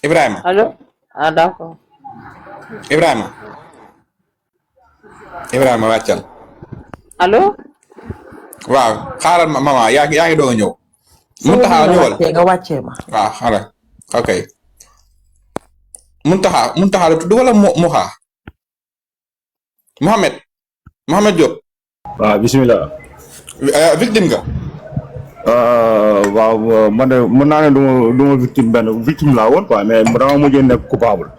Ibrahima allo ah d'accord Ibrahima wàccal allo waaw xaaral ma maman yaa ngi doog a ñëw Muntaxa ñëwal nga wàccee ma waaw xaaral ok Muntaxa la tudd wala Muxa Mohamed Diop waaw bismillah victime nga waaw man de mën naa ne du ma victime victime laa woon quoi mais dama mujjee nekk coupable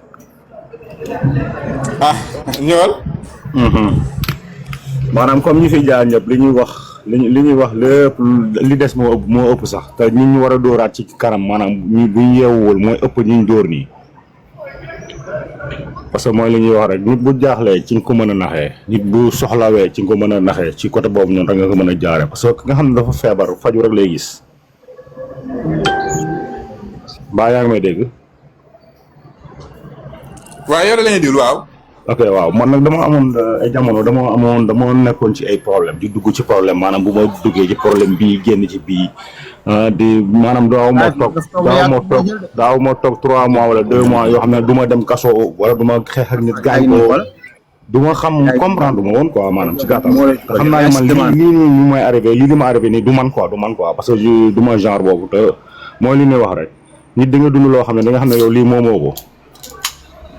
ñëwal maanaam comme ñi fi jaar ñëpp li ñuy wax lépp li des moo ëpp sax te ñi ñu war a dóoraat ci kanam maanaam ñu buñ yeewuwul mooy ëpp ñu dóor nii parce que mooy li ñuy wax rek nit bu jaaxlee ci nga ko mën a naxee nit bu soxlawee ci nga ko mën a naxee ci côté boobu noonu rek nga ko mën a jaare parce que nga xam ne dafa feebar faju rek lay gis baa yaa ngi may dégg waaw yow da lañuy déglu waaw ok waaw man nag dama amoon ay jamono dama nekkoon ci ay problème di dugg ci problème maanaam bu ma duggee ci problème bii génn ci bii di maanaam daaw ma toog 3 mois wala 2 mois yoo xam ne du ma dem kaso wala du ma xeex ak nit gaañ ko du ma xam comprendre ma woon quoi maanaam ci gàttal te xam naa ne man lii nii mooy arrivé lii li ma arrivé nii du man quoi parce que du ma genre boobu te mooy li ñuy wax rek nit di nga dund loo xam ne di nga xam ne yow lii moomoo ko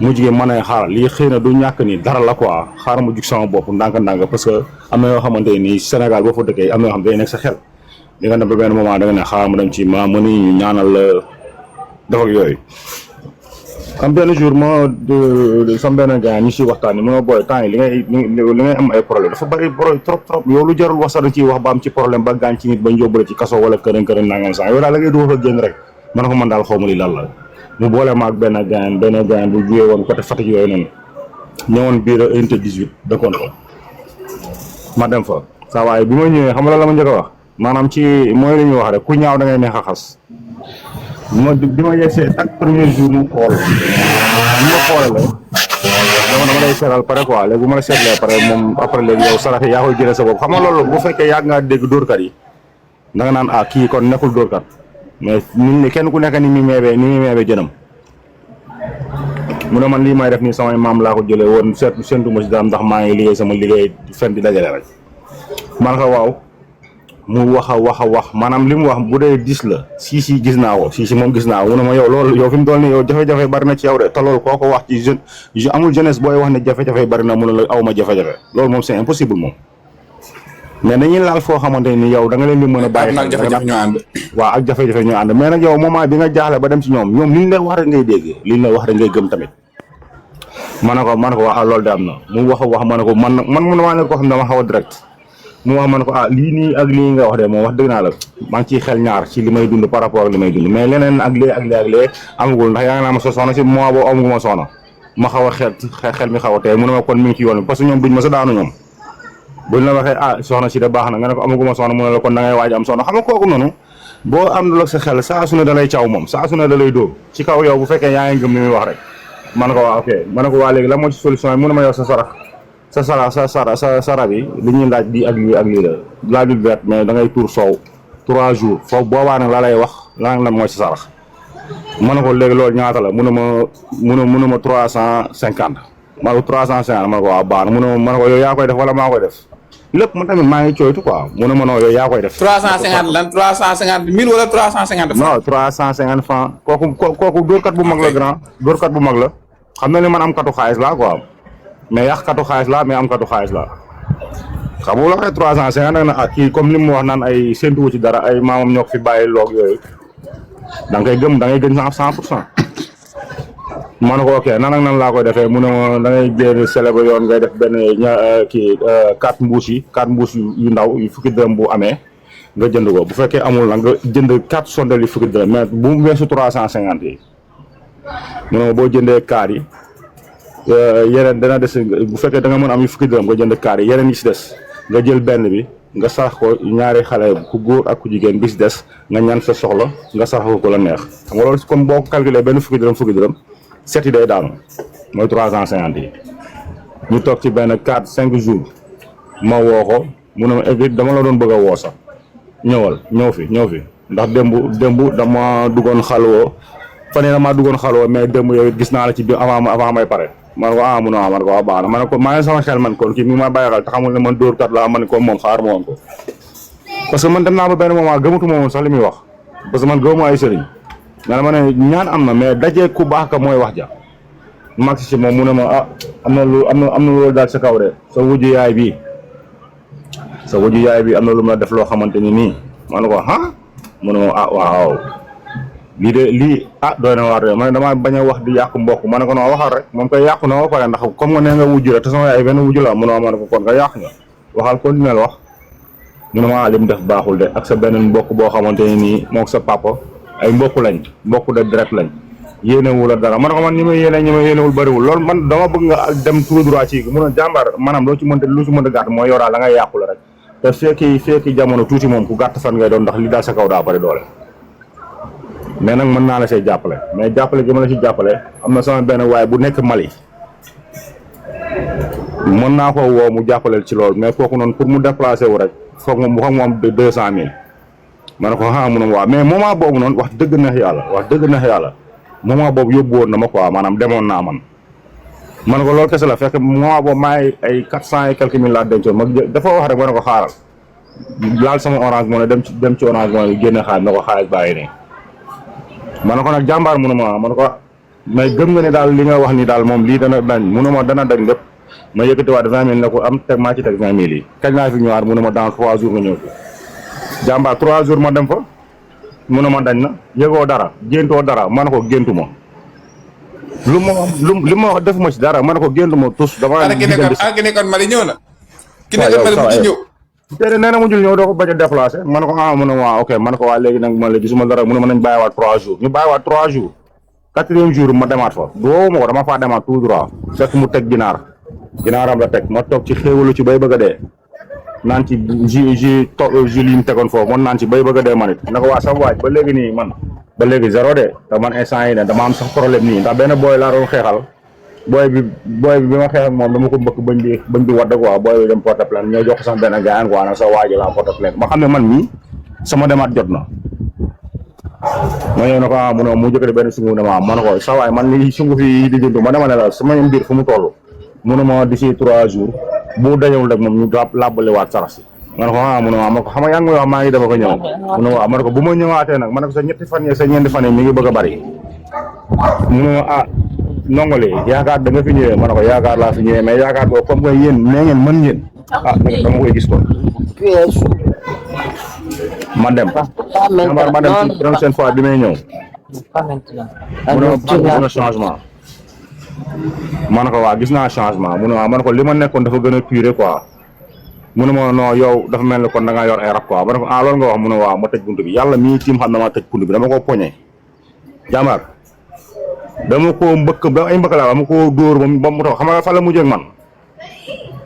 mu jigéen mën a xaaral lii xëy na du ñàkk ni dara la quoi xaaral ma jug sama bopp ndànk-ndànk parce que am na yoo xamante ni Sénégal boo fa dëkkee am na yoo xam ne day nekk sa xel di nga dem ba benn moment da nga ne xaaral ma dem ci ma mën ñu ñaanal la def ak yooyu. am benn jour sama benn gars ñi si waxtaan ni ma booy temps yi li ngay am ay problème dafa bëri trop yow lu jarul wax sax da ciy wax ba am ci problème ba gaañ ci nit ba njóobale ci kaso wala kërën nangam sax yow daal la ngay dugal fa génn rek man ko man daal xaw ma li lan la mu boole ma ak benn gaañ bu jugee woon côté Fatick yooyu noonu ñëwoon biir unité 18 dëkkoon ko ma dem fa saa waaye bi ma ñëwee xam nga la ma njëkk a wax maanaam ci mooy li ñuy wax rek ku ñaaw da ngay neex a xas bi ma yegsee ak premier jour mu xool bi ma xoolalee dama lay seetal pare quoi léegi bu ma la seetlee pare moom après léegi yow sarax yaa koy jëlee sa bopp xam nga loolu bu fekkee yàgg ngaa dégg dóorkat yi da nga naan kii kon nekkul dóorkat mais nit ñi kenn ku nekk ni muy meebee jënam mu ne man lii may def nii samay maam laa ko jëlee woon séntu ma si daam ndax maa ngi liggéey sama liggéey fen di dajale rek man ko waaw mu wax a wax maanaam li mu wax bu dee 10 la si gis naa ko si moom gis naa ko mu ne ma yow loolu yow fi mu toll nii yow jafe-jafe bari na ci yow de te loolu koo ko wax ci jeune amul jeunesse booy wax ne jafe-jafe bari na mu ne la aw ma jafe-jafe loolu moom c'est impossible moom mais dañuy laal foo xamante ni yow da nga leen di mën a bàyyi ak jafe-jafe ñu ànd waaw ak jafe-jafe ñu ànd mais nag yow moment bi nga jaaxle ba dem ci ñoom li ñu lay wax rek ngay dégg li ñu lay wax rek ngay gëm tamit ma ne ko waaw loolu de am na mu wax ma ne ko man mun maa ne ko xam ne dama xaw a direct mu wax ma ne ko lii nii ak lii nga wax de moom wax dëgg naa la maa ngi ciy xel ñaar ci li may dund par rapport ak li may dund mais leneen ak lee amagul ndax yaa ngi naa ma soxna si mois boobu amaguma soxna ma xaw a xel mi xaw a tey mu ne ma kon mi ngi ci yoon bi parce que ñoom duñ ma sa daanu ñoom buñ la waxee soxna si de baax na nga ne ko amaguma soxna mu ne la kon da ngay waaj am soxna xam nga kooku noonu boo am lu sa xel saa su ne da lay caw moom saa su ne da lay dóor ci kaw yow bu fekkee yaa ngi gëm li muy wax rek ma ne ko waa ok ma ne ko waa léegi la moo ci solution bi mu ne ma yow sa rab yi li ñuy laaj di ak lii la laajul beet mais da ngay tuur soow 3 jours foofu boobaa nag la lay wax lan mooy sa sarax ma ne ko léegi loolu ñaata la mu ne ma 350 ma ne ko 350 ma ne ko waa baax na ma ne ko yow yaa koy def wala maa koy def lépp man tamit maa ngi cooytu quoi mu ne ma non yow yaa koy def 350 lan 350 000 wala 350 francs non 350 francs kooku dóorkat bu mag la grand dóorkat bu mag la xam na ni man am katu xaalis laa quoi mais yàq katu xaalis la mais am katu xaalis la xam nga waxee 350 nag na kii comme li mu wax naan ay séntuwu ci dara ay maamam ñoo ko fi bàyyi loog yooyu da nga koy gëm da ngay gën 100%. ma ne ko ok nan ak nan laa koy defee mu ne ma da ngay génn célèbre yoon ngay def benn 4 mbuus yu ndaw yu fukki dërëm bu amee nga jënd ko bu fekkee amul nag nga jënd 4 sondel yi fukki dërëm mais bu mu weesu 350 yi mu ne ma boo jëndee kaar yi yeneen dana des bu fekkee da nga mën am yu fukki dërëm nga jënd kaar yi yeneen yi si des nga jël benn bi nga sarax ko ñaari xale ku góor ak ku jigéen bi si des nga ñaan sa soxla nga sarax ko la neex xam nga loolu comme boo ko calculé benn fukki dërëm set yi day daanu mooy 350 yi ñu toog ci benn 4-5 jours ma woo ko mu ne ma évite dama la doon bëgg a woo sax ñëw fi ndax démb dama duggoon xalwoo fan yii damaa duggoon xalwoo mais démb yow it gis naa la ci biir avant may pare man ko mun a man ko waa baax na ma ne ko maa ngi sama xel man kon kii mi ma bàyyi xel te xamul ne man dóor kat laa man ko moom xaar ma woon ko parce que man dem naa ba benn moment gëmatuma woon sax li muy wax parce que man gëmuma ay sëriñ mais ma ne ñaan am na mais dajee ku baax ka mooy wax ja mag si moom mu ne ma am na loolu daal sa kaw de sa wujju yaay bi am na lu ma def loo xamante ni nii ma ne ko mu ne ma waaw lii de lii doy na waar de ma ne damaa bañ a wax di yàqu mbokk ma ne ko non waxal rek moom koy yàqu na ba pare ndax comme nga nee nga wujju rek te sama yaay benn wujju la mu ne ma ne ko kon nga yàq nga waxal continuer wax mu ne ma li mu def baaxul de ak sa beneen mbokk boo xamante ni nii moom sa papa ay mbokk lañ mbokk de direct lañ yéenewul a dara ma ne ko man ñi ma yéenewul bëriwul loolu man dama bëgg nga dem tout droit ci mun a jàmbaar maanaam lu ci mënta gàtt mooy yow daal la ngay yàqu la rek te fekki jamono tuuti moom ku gàtt fan ngay doon ndax li daal sa kaw daa bari doole mais nag mën naa la say jàppale mais jàppale gi ma la si jàppale am na sama benn waaye bu nekk Mali mën naa ko woo mu jàppaleel ci loolu mais kooku noonu pour mu déplacer wu rek foog mu am 200 000 ma ne ko mu ne waaw mais moment boobu noonu wax dëgg neex yàlla moment boobu yóbbu woon na ma quoi maanaam demoon naa man ne ko loolu kese la fekk moment boobu maay ay 400 et quelques mille laa dencoon ma dafa wax rek ma ne ko xaaral laal sama orange moo ne dem ci orange moo ne génne xaalis na ko xaalis bàyyi nii ma ne ko nag jàmbaar mu ne ma ne ko mais gëm nga ne daal li nga wax ni daal moom lii dana dañ mu ne ma dana dañ lépp ma yëkkatiwaat 20 000 ne ko am teg maa ci teg 20 000 yi kañ laa fi ñëwaat mu ne ma dans 3 jours nga ñëw fi jàmbaar 3 jours ma dem fa mu ne ma dañ na yëgoo dara géntoo dara ma ne ko géntu ma li ma wax defuma ci dara ma ne ko géntu ma tus dama ki nekkoon Mali ñëw na ki nekkoon Mali mu ñëw tey nee na mu jul ñëw doo ko bañ a déplacé ma ne ko mu ne waa ok ma ne ko waa léegi nag ma la gisuma dara mu ne ma nañ bàyyiwaat 3 jours ñu bàyyiwaat 3 jours 4e jour ma demaat fa doo ma ko dama faa demaat tout droit fekk mu teg ginaaram la teg ma toog ci xéewalu ci bay bëgg a dee naan ci jus li mu tegoon foofu man naan ci bay bëgg a dee man it na ko waa sama waaj ba léegi nii man ba léegi zéro de te man instant yi ne dama am sax problème nii ndax benn booy laa doon xeexal booy bi ma xeex ak moom dama ko mbëkk bañ bi wadd quoi booy bi dem porte plainte ñoo jox ko sama benn gaayan quoi nag sa waaji la porte plainte ma xam ne man mii sama demaat jot na ma ñëw na ko mu ne mu jëkkati benn sunguf ne ma ne ko sa waay man li sunguf yi di jëndu ma dama ne la sama mbir fu mu toll mu ne ma d'ici 3 jours bu dajewul rek moom ñu làbbaliwaat sarax si ma ne ko mu ne ma ko xam nga yaa ngi may wax maa ngi dama ko ñëw mu ne waaw ma ne ko bu ma ñëwaatee nag ma ne ko sa ñetti fan yi sa ñeenti fan yi mi ngi bëgg a bari mu ne ma nongole yaakaar da nga fi ñëwee ma ne ko yaakaar laa fi ñëwee mais yaakaar boobu comme que yéen nee ngeen mën ngeen nag dama koy gis ko ma dem ci prochaine fois bi may ñëw mu ne ma changement ma ne ko waa gis naa changement mu ne ma ne ko li ma nekkoon dafa gën a puré quoi mu ne ma non yow dafa mel ni kon da ngaa yor ay rab quoi ma ne ko loolu nga wax mu ne waaw ma tëj buntu bi yàlla mii tiim xam na ma tëj buntu bi dama ko poñe jàmbaar dama ko mbëkk ba ay mbëkk laa dama ko dóor ba mu tax xam nga fa la mujjee ak man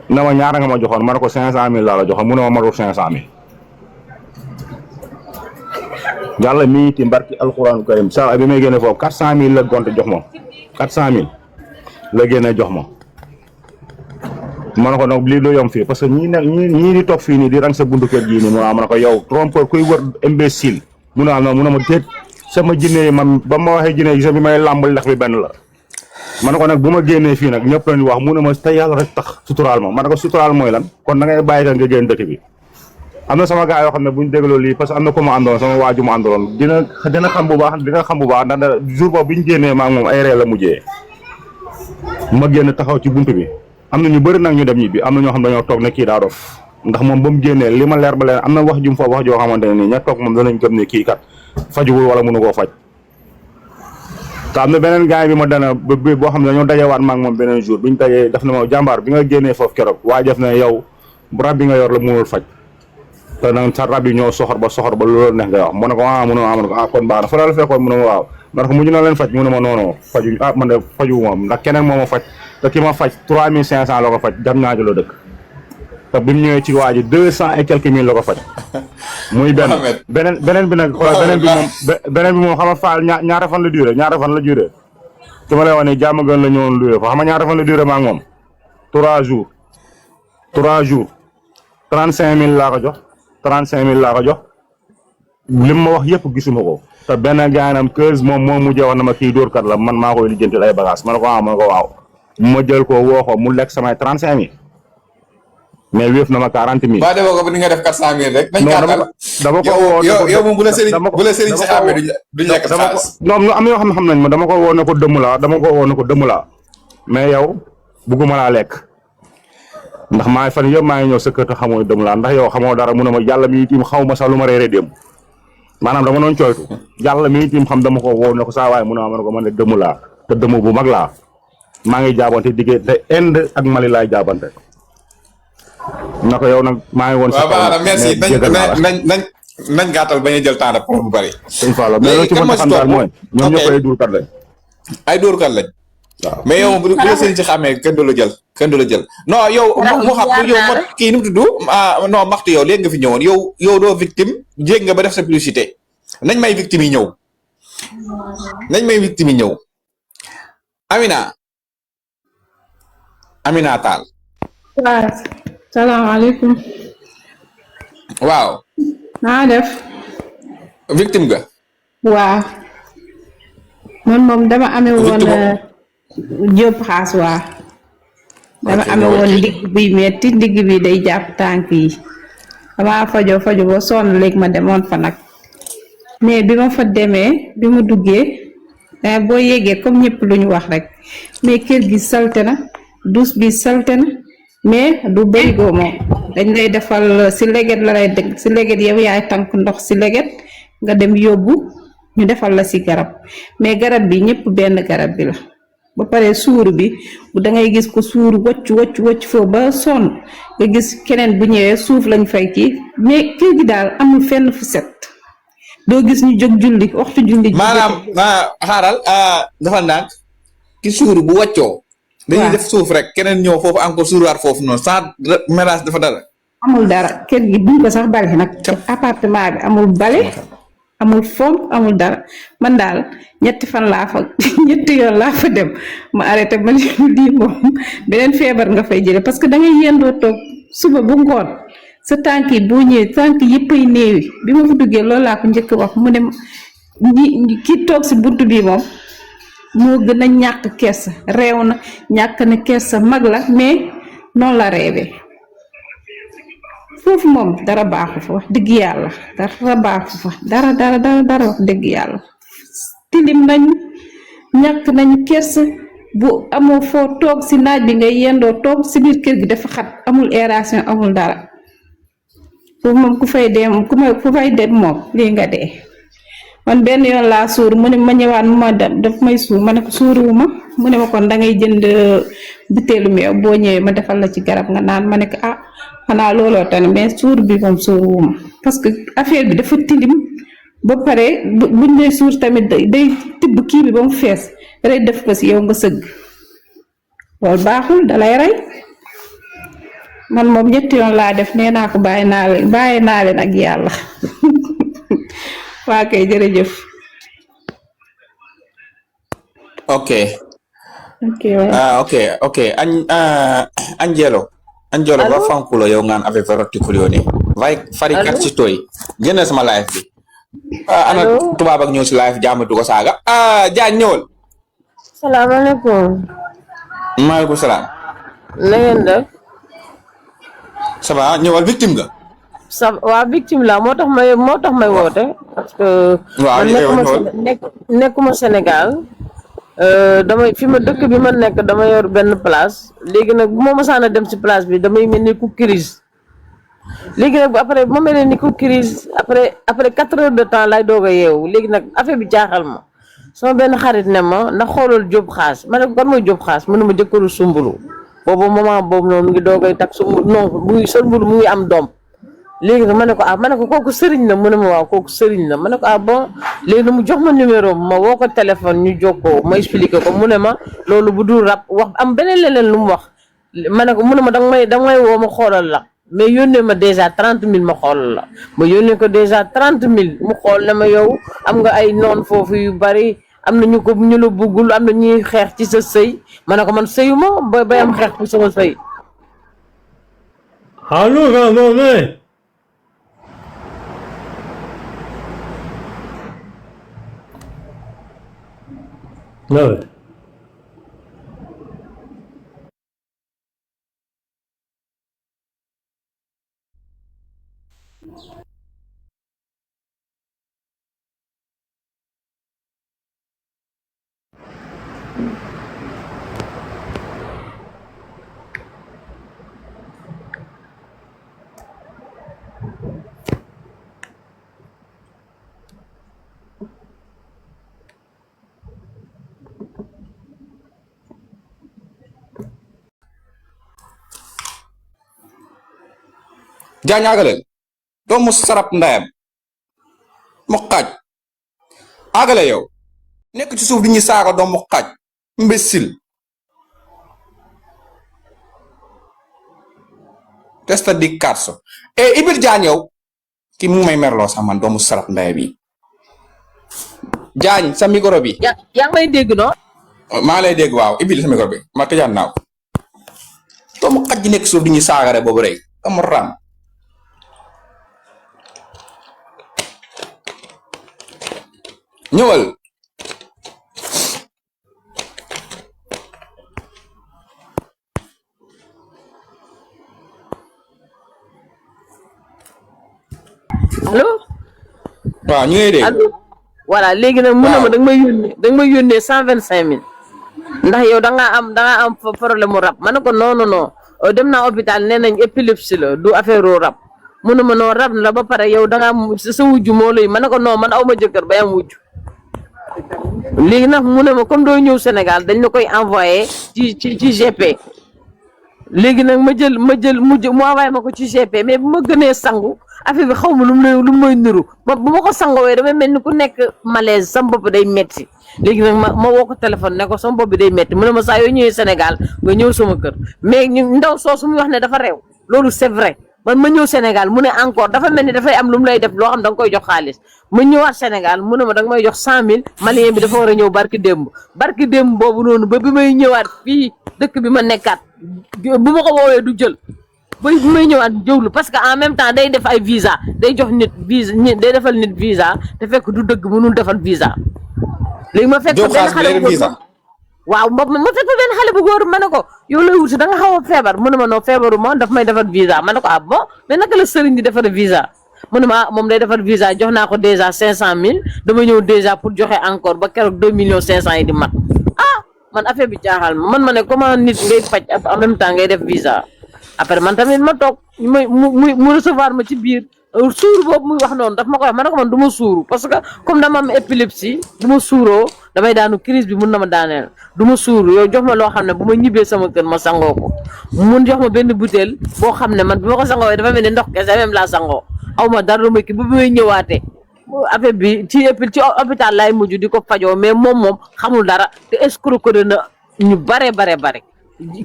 na ma ñaata nga ma joxoon ma ne ko 500000 laa la joxoon mu ne ma matul 500000 yàlla mii tiim barki alxuraan karim saa bi may génne foofu 400000 la gonte jox ma 400000 la génne jox ma ma ne ko nag lii du yom fii parce que ñii di toog fii nii di rang sa buntu kër gii nii mu ne ko yow trompeur kuy wër imbécile mu ne non mu ne ma déet sama jinne yi man ba ma waxee jinne yi sa bi may làmbal lex bi benn la ma ne ko nag bu ma génnee fii nag ñëpp lañu wax mu ne ma te yàlla rek tax suturaal ma ne ko suturaal mooy lan kon da ngay bàyyi ka nga génn dëkk bi am na sama gars yoo xam ne buñ dégloo lii parce que am na ko ma àndoon sama waaju ma àndaloon dina xam bu baax ndax jour boobu bi ñu génnee maa moom ay ree la mujjee ma génn taxaw ci buntu bi am na ñu bëri nag ñu dem ñibbi am na ñoo xam dañoo toog ne kii daa dof ndax moom ba mu génnee li ma leer ba leen am na wax jum foofu wax joo xamante ne nii ña toog moom danañ gëm ne kii kat fajuwul wala mënu koo faj te am na beneen gars bi ma dana boo xam ne dañoo dajewaat maag moom beneen jour bi ñu dajee def na ma jàmbaar bi nga génnee foofu keroog waaye def na yow rab bi nga yor la mënul faj te nag sa rab yi ñoo soxor ba loolu neex nga wax mu ne ko mu ne ma kon baax na fa la fekkoon mu ne ma waaw ma ne ko mujj na leen faj mu ne ma non faju man de faju moom ndax keneen moo ma faj te ki ma faj 3500 la ko faj jam ñaajo la dëkk te bi mu ñëwee ci waa ji 200 et quelques mille la ko faj muy beneen bi nag xoolal beneen bi moom xam nga faal ñaata fan la duré ki ma lay wax ne jàmm gën la ñëwoon duré fa xam nga ñaata fan la duré maa ngi moom 3 jours 35000 laa ko jox 35000 laa ko jox lim ma wax yëpp gisuma ko te benn gaanam keuse moom moo mujjee wax na ma kii dóorkat la man maa koy lijjantil ay bagage ma ne ko waaw ma jël ko woo ko mu lekk samay 35000 mais wéef na ma 40000. ba defoo ko ni nga def 400000 rek. nañ dama ko woo yow moom bu la Serigne si xamee duñ lekk xaalis. non am na yoo xam nañ ma dama ko woo ne ko dëmm laa mais yow bugguma laa lekk ndax maa fan yëpp maa ngi ñëw sa kër te xamoo dëmm laa ndax yow xamoo dara mu ne ma yàlla mi tiim xaw ma sax lu ma reeree dem maanaam dama doon cooytu yàlla mi tiim xam dama ko woo ne ko saa waaye mu ne ma ne ko man ne dëmm laa te dëmm bu mag laa maa ngi jaabante diggante Inde ak Mali laay jaabante na ko yow nag maa ngi woon. waaw baax na merci nañ gàttal bañ a jël temps de parole bu bari. sëñ Fallou mais loolu ci mën a xam daal mooy ñoom ñëpp ay dóorkat lañ. ay dóorkat lañ. waaw mais yow bu la sëriñ si xamee kenn du la jël non yow mu xam yow mot kii nu mu tudd non maxtu yow léegi nga fi ñëwoon yow doo victime jéeg nga ba def sa publicité nañ may victime yi ñëw Amina Tall. waaw salaamaaleykum. waaw. naa def. victime ga. waaw. man moom dama amee woon Jóob xaas waa. dama amee woon ndigg biy metti ndigg bi day jàpp tànk yi. dama fajo ba sonn léegi ma demoon fa nag. mais bi ma fa demee bi ma duggee boo yéegee comme ñëpp lu ñu wax rek mais kër gi salte na douche bi salte na. mais du bërigo moom dañ lay defal si leget la lay dégg si leget yow yaay tànk ndox si leget nga dem yóbbu ñu defal la si garab mais garab bi ñëpp benn garab bi la ba pare suuru bi da ngay gis ko suuru wocc foofu ba sonn nga gis keneen bu ñëwee suuf lañ fay kii mais kër gi daal amul fenn fu set doo gis ñu jóg julli waxtu julli. maanaam xaaral dafa ndànk ki suuru bu wàccoo. dañuy def suuf rek keneen ñëw foofu encore suuraat foofu noonu sans mélange dafa dara. amul dara kër gi buñ ko sax bale nag appartement bi amul bale amul fomp amul dara man daal ñetti yoon laa fa dem ma arrêté ma lii moom beneen feebar nga fay jële parce que da ngay yendoo toog suba bu ngoon sa tànk yi boo ñëwee tànk yëpp ay néewi bi ma fa duggee loolu laa ko njëkk wax mu ne ki toog si bunt bi moom moo gën a ñàkk kersa réew na ñàkk na kersa mag la mais noonu la reewee foofu moom dara baaxu fa wax dëgg yàlla dara baaxu fa dara wax dëgg yàlla tilim nañu ñàkk nañu kersa bu amoo foo toog si naaj bi ngay yendoo toog si biir kër gi dafa xat amul aération amul dara foofu moom ku fay dem moom lii nga dee man benn yoon laa suur mu ne ma ñëwaat ma daf may suur ma ne ko suuruwuma mu ne ma kon da ngay jënd butéelu meew boo ñëwee ma defal la ci garab nga naan ma ne ko xanaa looloo tane mais suur bi moom suuruwuma parce que affaire bi dafa tilim ba pare buñ lay suur tamit day tibb kii bi ba mu fees rek def ko si yow nga sëgg loolu baaxul dalay rey man moom ñetti yoon laa def nee naa ko bàyyi naa leen ak yàlla. waa kay jërëjëf. ok. Angelo ba fankulo yow ngaan avec verticule ni vai fari kat ci toy génn sama live bi ana tubaab ak ñëw si live jaamu du ko saaga jaan ñëwal. salaamaaleykum. maaleykum salaam. na ngeen def. ça va ñëwal victime nga. waa victime la moo tax may woote parce que man nekkuma Sénégal damay fi ma dëkk bi ma nekk dama yor benn place léegi nag bu ma mësaan a dem si place bi damay mel ni ku crise léegi nag après bu ma mel ni ku crise après 4 heures de temps lay doog a yeewu léegi nag affaire bi jaaxal ma sama benn xarit ne ma ndax xoolal Jóob xaas ma ne ko kan mooy Jóob xaas mu ne ma jëkkëru Sumbulu boobu moment boobu noonu mu ngi doogay takk Sumbulu non muy Sumbulu mu ngi am doom léegi nag ma ne ko ma ne ko kooku sëriñ la mu ne ma waaw kooku sëriñ la ma ne ko bon léegi nag mu jox ma numéro ma woo ko téléphone ñu jokkoo ma expliqué ko mu ne ma loolu bu dul rab wax am beneen leneen lu mu wax ma ne ko mu ne ma danga may woo ma xoolal la mais yónnee ma dèjà 30 000 ma xoolal la ma yónnee ko dèjà 30 000 mu xool ne ma yow am nga ay noon foofu yu bari am na ñu la buggul am na ñuy xeex ci sa sëy ma ne ko man sëyu ma bay am xeex ci sama sëy. Allo, Ramone. No. Jaañ àggaleel doomu sarap ndayam mu xaaj àggale yow nekk ci suuf di ñuy saaga doomu xaaj imbécile testa di karso Ibir Jaañ yow ki mu may merloo sax man doomu sarap ndaya bi Jaañ sa micro bi yaa ngi may dégg no maa lay dégg waaw Ibir sa micro bi ma tëjaan naaw doomu xaj ji nekk suuf di ñuy saaga rek boobu rek am ram ñëwal allo. waaw ñu ngi dégg. allo voilà léegi nag mu ne ma da nga may yónnee 125 000 ndax yow da ngaa am problème mu rab ma ne ko non dem naa hôpital nee nañ épilepsie la du affaire rab mu ne ma non rab la ba pare yow da ngaa am sa wujju moo lay ma ne ko non man aw ma jëkkër bay am wujju. léegi nag mu ne ma comme doo ñëw Sénégal dañ la koy envoyé ci GP léegi nag ma jël mu envoyé ma ko ci GP mais bu ma gënee sangu affaire bi xaw ma lu mu may nuru bu ma ko sangowee damay mel ni ku nekk malaise sama bopp day metti léegi nag ma woo ko téléphone ne ko sama bopp bi day metti mu ne ma saa yoo ñëwee Sénégal nga ñëw sama kër mais ndaw soosu muy wax ne dafa réew loolu c'est vrai man ma ñëw Sénégal mu ne encore dafa mel ni dafay am lu mu lay def loo xam da nga koy jox xaalis ma ñëwaat Sénégal mu ne ma da nga may jox 100 000 malien bi dafa war a ñëw barki démb boobu noonu ba bi may ñëwaat fii dëkk bi ma nekkaat bu ma ko woowee du jël ba bi may ñëwaat jëwlu parce que en même temps day def ay visa day jox nit visa day defal nit visa te fekk du dëgg mënul defal visa léegi ma fekk benn xale bu góor waaw ma fekk benn xale bu góor ma ne ko yow lay wuti da nga xaw a feebar mu ne ma noo feebaru ma daf may defar visa ma ne ko bon mais naka la sëriñ di defar visa mu ne ma moom day defar visa jox naa ko déjà 500 000 dama ñëw déjà pour joxe encore ba keroog 2 500 000 yi di mat man affaire bi jaaxal man ma ne comment nit ngay faj en même temps ngay def visa après man tamit ma toog mu recevoir ma ci biir suur boobu muy wax noonu daf ma koy wax ma ne ko man du ma suuru parce que comme dama am épilepsie du ma suuroo damay daanu crise bi mun na ma daaneel du ma suuru yow jox ma loo xam ne bu ma ñibbee sama kër ma sangoo ko mun jox ma benn butéel boo xam ne man bi ma ko sangoo dafa mel ni ndox kese même laa sangoo aw ma dara lu may kii bu may ñëwaatee affaire bi ci hôpital laay mujj di ko fajoo mais moom xamul dara te escroquer na ñu bare.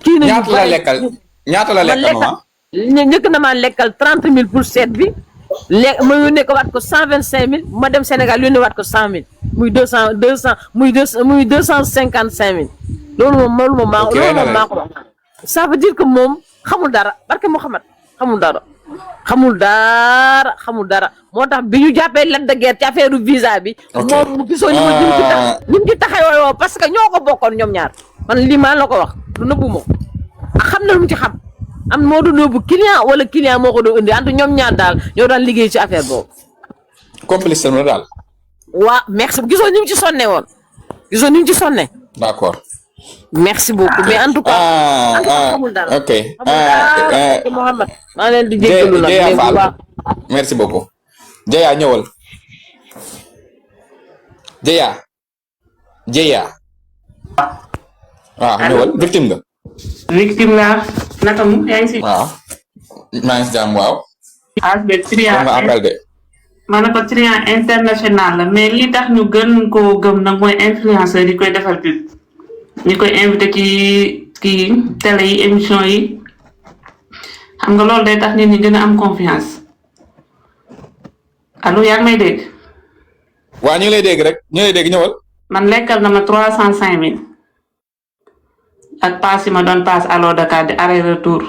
kii na ñu bare ñaata la lekkal ma njëkk na maa lekkal 30 000 pour seet bi ma yónnee ko waat ko 125 000 ma dem Sénégal yónnee waat ko 100 000 muy 255 000 loolu moom maa ko wax ça veut dire que moom xamul dara barke Mouhamad xamul dara moo tax bi ñu jàppee Lac de Guiers ci affaire visa bi moom mu gisoo ni mu ci taxawoo parce que ñoo ko bokkoon ñoom ñaar man lii maa la ko wax du nëbbu ma xam na lu mu ci xam am moo doon yóbbu client wala client moo ko doon indi ante ñoom ñaar daal ñoo daan liggéey ci affaire boobu complice la daal waa merci gisoo ni mu ci sonne woon d'accord merci beaucoup mais en tout cas xamul dara ok Mohamed maa leen di jéggalu nag merci beaucoup Jeya ñëwal Jeya waaw ñëwal victime nga victime laa naka mu yaa ngi si waaw maa ngi si jàmm waaw Asbel triant nga appel de. ma ne ko triant international la mais li tax ñu gën koo gëm nag mooy influenceur yi koy defal pub ñi koy invité ci kii télé yi émission yi xam nga loolu day tax nit ñi gën a am confiance allo yaa ngi may dégg. waa ñu ngi lay dégg rek ñu ngi lay dégg ñëwal. man lekkal na ma 305 000 ak paas yi ma doon paas allo Dakar di aller retour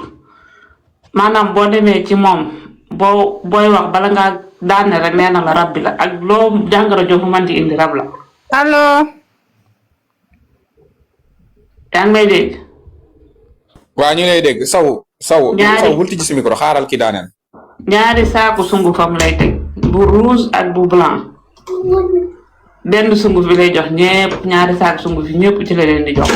maanaam boo demee ci moom booy wax bala ngaa daane rek nee na la rab bi la ak loo jàngoro jox man di indi rab la. allo. yaa ngi may dégg. waa ñu ngi lay dégg saw bul tijji si micro xaaral ki daaneel. ñaari saaku sungufam lay teg bu rouge ak bu blanc benn sunguf bi lay jox ñëpp ñaari saaku sunguf yi ñëpp ci la leen di jox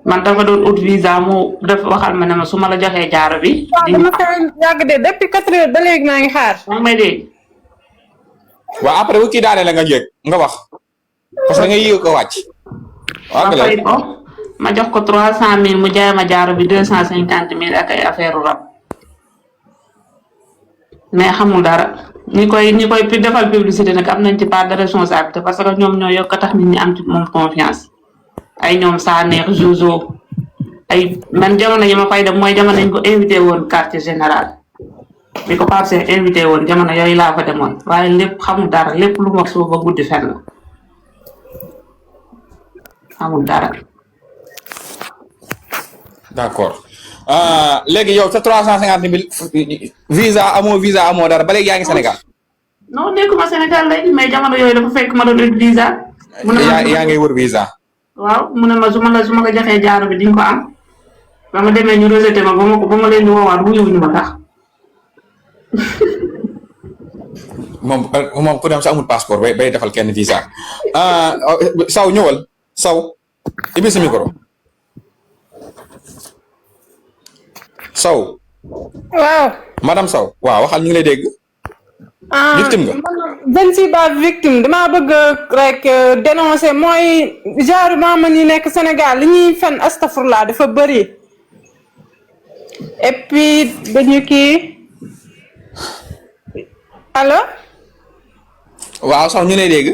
man dafa doon ut visa mu def waxal ma ne ma su ma la joxee jaaro bi. dama ko yàgg de depuis 4 heures ba léegi maa ngi xaar. yaa ngi may dégg. waaw après bu kii daaneel la nga yéeg nga wax parce que nga yéeg ko wàcc. ma fay ko ma jox ko 300 000 mu jaay ma jaaro bi 250 000 ak ay affaire rab mais xamul dara ñi koy defal publicité nag am nañ ci part de responsabilité parce que ñoom ñoo yokk tax nit ñi am ci moom confiance ay ñoom saa neex Jojo ay man jamono yi ma fay dem mooy jamono ñu ko invité woon quartier général bi ko Pape Cheikh invité woon jamono yooyu laa fa demoon waaye lépp xamul dara lépp lu mu wax suba ba guddi fen la xamul dara. d'accord léegi yow sa 350 000 visa amoo dara ba léegi yaa ngi Sénégal. non nekkuma Sénégal léegi mais jamono yooyu dafa fekk ma doon ut visa. yaa ngi wër visa. waaw mu ne ma su ma la joxee jaaro bi di nga ko am ba ma demee ñu rejeté ma ba ma leen di woowaat wuyuwuñu ma tax. moom ku dem sa amul passeport bay defal kenn visa Saw ñëwal Saw ibi sa micro. Saw. waaw. madame Saw waaw waxal ñu ngi lay dégg. victime nga. benn si ba victime damaa bëgg rek dénoncer mooy genre maama yi nekk Sénégal li ñuy fen astafurlaa dafa bëri et puis dañu kii allo. waaw Saw ñu lay dégg.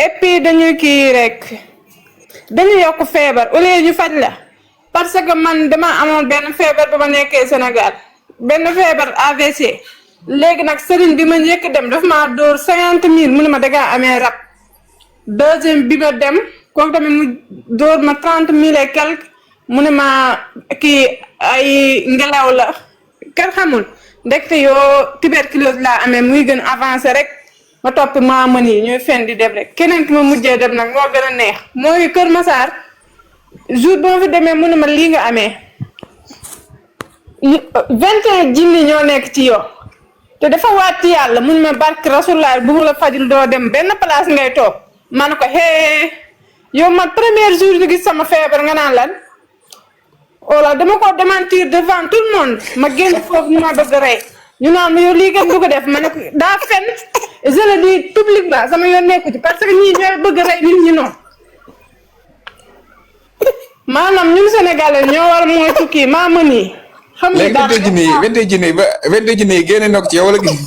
et puis dañu kii rek dañu yokk feebar au lieu ñu faj la. parce que man dama amoon benn feebar ba ma nekkee Sénégal benn feebar AVC léegi nag sëriñ bi ma njëkk dem dafa maa dóor 50 000 mu ne ma dangaa amee rab deuxième bi ma dem kooku tamit mu dóor ma 30 000 et quelque mu ne ma kii ay ngelaw la kenn xamul ndekte yoo tuberculose laa amee muy gën avancé rek ma topp maa mën yi ñooy fen di dem rek keneen ki ma mujjee dem nag moo gën a neex mooy Kër Massar jour boo fi demee mu ne ma lii nga amee 21 jinni ñoo nekk ci yow te dafa waat yàlla mu ne ma barke Rasulullah bu mu la fajul doo dem benn place ngay toog ma ne ko hee yow man premier jour di gis sama feebar nga naan lan wala dama ko démentir devant tout le monde ma génn foofu ñu ma bëgg a rey ñu naan ma yow lii kat du ko def ma ne ko daa fen je le dis publiquement sama yoon nekku ci parce que ñii ñooy bëgg a rey nit ñi noonu maanaam ñun Sénégalais ñoo war mooy tukki maa mën yi. xam nga daal léegi 22 jinne yi génne na ko ci yow wala gis.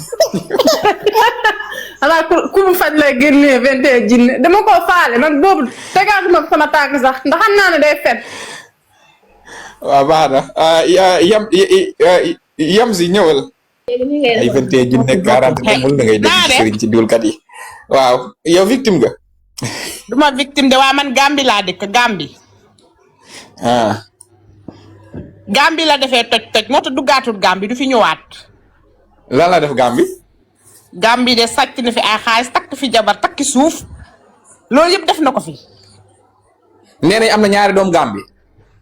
xanaa ku mu faj lay génnee 21 jinne dama koo faale man boobu tegaatuma sama tànk sax ndax xam naa ne day fen. waaw baax na yam si ñëwal. ay 21 jinne 40 mul na ngay dégg sëriñ ci duulkat yi. waaw yow victime nga. duma victime de waa man Gambie laa dëkk Gambie. Gambie la defee toj moo tax duggaatul Gambie du fi ñëwaat. lan la def Gambie. Gambie de sàcc na fi ay xaalis takk fi jabar takki suuf loolu yëpp def na ko fi. nee nañ am na ñaari doom Gambie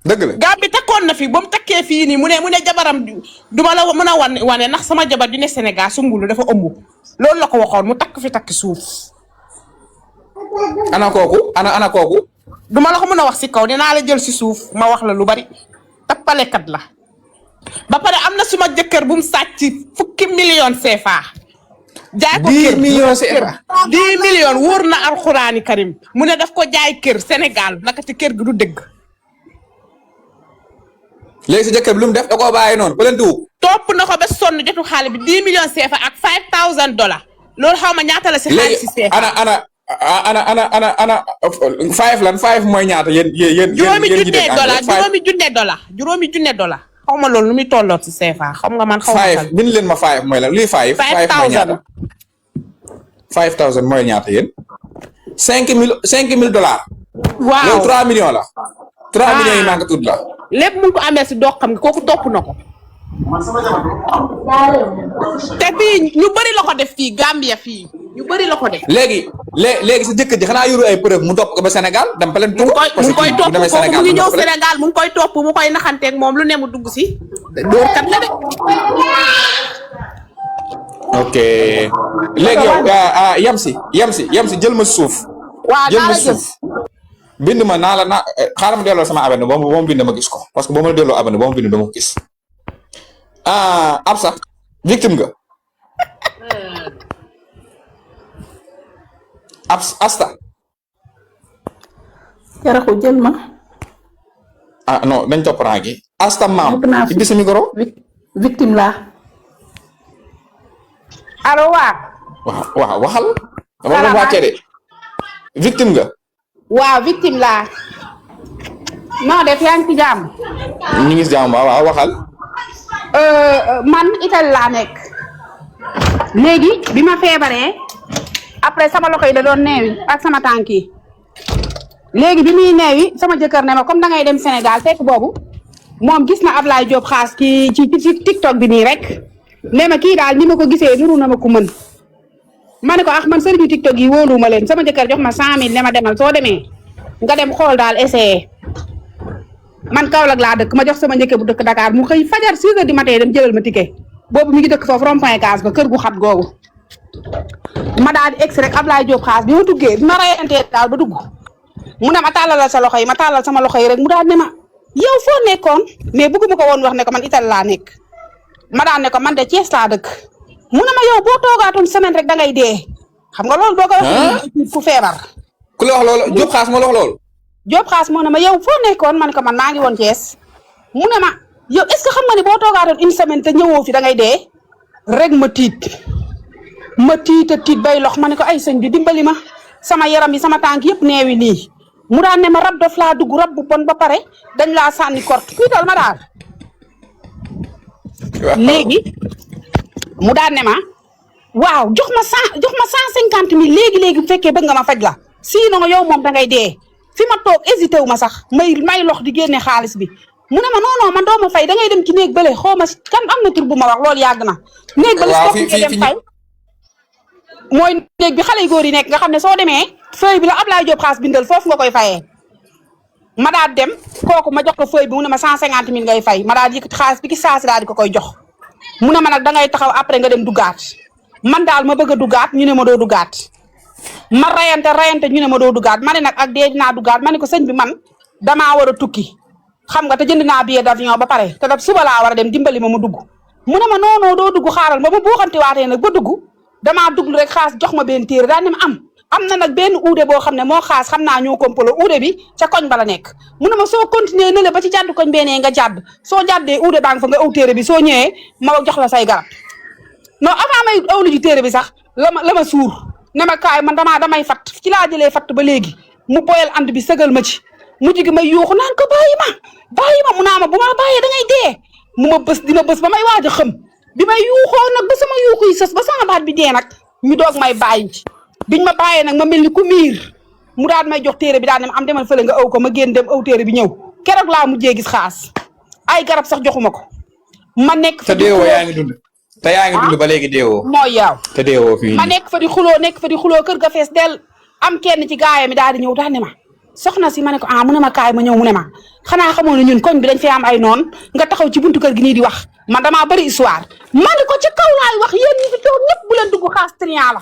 dëgg la. Gambie takkoon na fi ba mu takkee fii nii mu ne jabaram duma la mën a wane ndax sama jabar di ne Sénégal sungulu dafa ëmb loolu la ko waxoon mu takk fi takki suuf. ana kooku. duma la ko mën a wax si kaw dinaa la jël si suuf ma wax la lu bari tappalekat la ba pare am na suma jëkkër bu mu sàcc 10 millions CFA. jaay ko kër 10 millions CFA 10 millions wóor na alxuraani karim mu ne daf ko jaay kër Sénégal naka te kër gi du dëgg. léegi sa jëkkër bi lu mu def da koo bàyyi noonu ba leen tuub. topp na ko ba sonn jotu xaalis bi 10 millions CFA ak $5,000 loolu xaw ma ñaata la si xaalis si CFA. ana 5 lan 5 mooy ñaata yéen juróomi junne dollar xaw ma loolu lu muy tolloot si CFA xam nga man xaw ma 5 bind leen ma 5 mooy lan luy 5 mooy ñaata 5,000 mooy ñaata yéen 5,000 dollars. waaw loolu 3 millions la 3 millions yi maa ngi tudd la lépp mu ngi ko amee si dox xam nga kooku topp na ko te fii ñu bëri la ko def fii Gambia fii ñu bëri la ko def. léegi sa jëkkër ji xanaa yoru ay preuve mu topp ko ba Sénégal dem pa leen. mu ngi koy topp kooku mu ngi ñëw Sénégal mu ngi koy topp mu koy naxanteeg moom lu ne mu dugg si. dóor kat la de. ok léegi yow yam si jël ma suuf. waaw jël ma suuf. bind ma naa la xaaral ma delloo sama abonné ba mu bind ma gis ko parce que boo ma delloo abonné ba mu bind dama ko gis. Absa victime nga. Asta. Jaraxu jël ma. non dañ topp rang gi. Asta maam. ci bis micro. victime laa. allo waaw waxal. dama doon wàccee de. victime nga. waaw victime laa. noo def yaa ngi ci jàmm. ñu ngi si jàmm waaw waxal. man Italie laa nekk. léegi bi ma feebaree. après sama loxo yi da doon neewi ak sama tànk yi. léegi bi muy neewi sama jëkkër ne ma comme da ngay dem Sénégal fekk boobu moom gis na Ablaye Diop xaas ci TikTok bi nii rek. ne ma kii daal ni ma ko gisee nuru na ma ku mën. ma ne ko man sëriñu TikTok yi wóoluwuma leen sama jëkkër jox ma 100,000 ne ma demal soo demee nga dem xool daal essayé. man Kaolack laa dëkk ma jox sama njëkke bu dëkk Dakar mu xëy fajar 6 heures du matin dem jëlal ma ticket boobu mi ngi dëkk foofu rond-point Case ba kër gu xat googu. ma daal di egsi rek Ablaye Diop xaas bi ma duggee bi ma rayantee daal ba dugg mu ne ma tàllalal sa loxo yi ma tàllal sama loxo yi rek mu daal ne ma yow foo nekkoon mais bëgguma ko woon wax ne ko man Italie laa nekk. ma daan ne ko man de Thiès laa dëkk mu ne ma yow boo toogaatoon semaine rek da ngay dee xam nga loolu boo ko waxee ku feebar. ku la wax loolu Diop xaas moo la wax loolu. Diop xaas moo ne ma yow foo nekkoon ma ne ko man maa ngi woon Thiès mu ne ma yow est-ce que xam nga ne boo toogaatoon une semaine te ñëwoo fi da ngay dee rek ma tiit bay lox ma ne ko ay sëñ bi dimbali ma sama yaram yi sama tànk yëpp neewi nii mu daan ne ma rab daf laa dugg rab bu bon ba pare dañ laa sànni kort kiital ma daal. léegi mu daan ne ma waaw jox ma 150,000 léegi bu fekkee bëgg nga ma faj la sinon yow moom da ngay dee fi ma toog hésité wu ma sax may lox di génne xaalis bi mu ne ma non man doo ma fay da ngay dem ci néeg bële xaw ma kan am na tur bu ma wax loolu yàgg na. néeg bële stop nga dem fay mooy néeg bi xale yu góor yi nekk nga xam ne soo demee feuille bi la Ablaye Diop xaas bindal foofu nga koy fayee. ma daal dem kooku ma jox ko feuille bi mu ne ma 150,000 ngay fay ma daal di yëkkati xaalis bi ki saasi daal di ko koy jox mu ne ma nag da ngay taxaw après nga dem duggaat man daal ma bëgg a duggaat ñu ne ma doo duggaat ma rayante ñu ne ma doo duggaat ma ne nag ak dee dinaa duggaat ma ne ko sëñ bi man damaa war a tukki xam nga te jënd naa billet d'avion ba pare te daf suba laa war a dem dimbali ma dugg mu ne ma non doo dugg xaaral ba ma buuxante waatee nag ba dugg damaa dugg rek xaas jox ma benn téere daal ne ma am na nag benn uude boo xam ne moo xaas xam naa ñoo kompolo uude bi ca koñ ba la nekk mu ne ma soo continuer ne la ba ci jàdd koñ benee nga jàdd soo jàddee uude baa nga fa nga aw téere bi soo ñëwee ma jox la say garab non avant may awlu ji téere bi sax la ma suur ne ma kaay man damay fatt ci laa jëlee fatt ba léegi mu boyal and bi sëgal ma ci mujj gi may yuuxu naan ko bàyyi ma mu naa ma bu ma bàyyee da ngay dee mu ma bës di ma bës ba may waaj a xëm bi may yuuxoo nag ba sama yuuxu yi sës ba sama baat bi dee nag ñu doog may bàyyi biñ ma bàyyee nag ma mel ni ku miir mu daal may jox téere bi daal ne ma am demal fële nga aw ko ma génn dem aw téere bi ñëw keroog laa mujjee gis xaas ay garab sax joxuma ko ma nekk fa te deewoo yaa ngi dund te yaa ngi dund ba léegi deewoo mooy yaaw te deewoo fii ma nekk fa di xuloo kër ga fees del am kenn ci gaaya mi daal di ñëw daal ne ma soxna si ma ne ko mu ne ma kaay ma ñëw mu ne ma xanaa xamoon ne ñun koñ bi dañ fi am ay noon nga taxaw ci buntu kër gi nii di wax man damaa bëri histoire ma ne ko ci kaw laay wax yéen ñi fi toog ñëpp bu leen dugg xaas trian la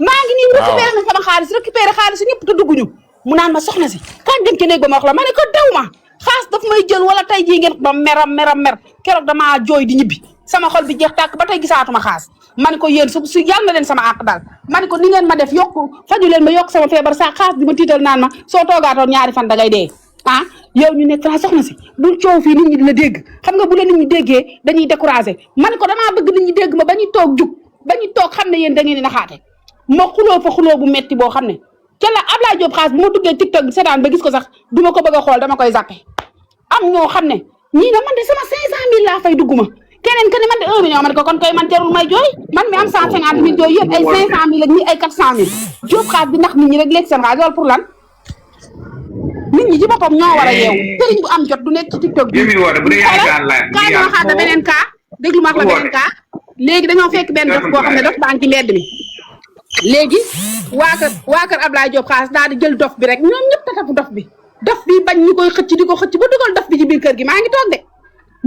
maa ngi nii récupéré na sama xaalis ñëpp te dugguñu mu naan ma soxna si kan dem ci néeg ba ma wax la ma ne ko daw ma xaas daf may jël wala tey jii ngeen ba mer keroog damaa jooy di ñibbi sama xol bi jeex tàkk ba tey gisaatuma xaas ma ne ko yéen su yàlla na leen sama àq daal ma ne ko ni ngeen ma def yokku faju leen ma yokk sama feebar sa xaas di ma tiital naan ma soo toogaatoon ñaari fan da ngay dee yow ñu ne tra soxna si bul coow fii nit ñi dina dégg xam nga bu la nit ñi déggee dañuy découragé man ko damaa bëgg nit ñi dégg ma ba ñu toog jug ba ñu toog xam ne yéen da ngeen di naxaate ma xuloo fa xuloo bu metti boo xam ne ca la Ablaye Diop Xaas bu ma duggee TikTok bi seetaan ba gis ko sax duma ko bëgg a xool dama koy zappé am ñoo xam ne ñii na man de sama 500 000 laa fay dugguma keneen que ne man de 1 million man ko kon koy man jarul may jooy man mi am 150 000 jooy yëpp ay 500 000 ak ñi ay 400 000 Diop Xaas bi ndax nit ñi rek léegi seen xaalis loolu pour lan nit ñi ci boppam ñoo war a yeewu sëriñ bu am jot du nekk ci TikTok bi kaa ñoo xaar da beneen kaa déglu ma wax la beneen kaa léegi dañoo fekk benn dof boo xam ne dof baa ngi ci mbedd mi léegi waa kër Ablaye Diop Xaas daal di jël dof bi rek ñoom ñëpp tatafu dof bi bañ ñu koy xëcc di ko xëcc ba dugal dof bi ci biir kër gi maa ngi toog de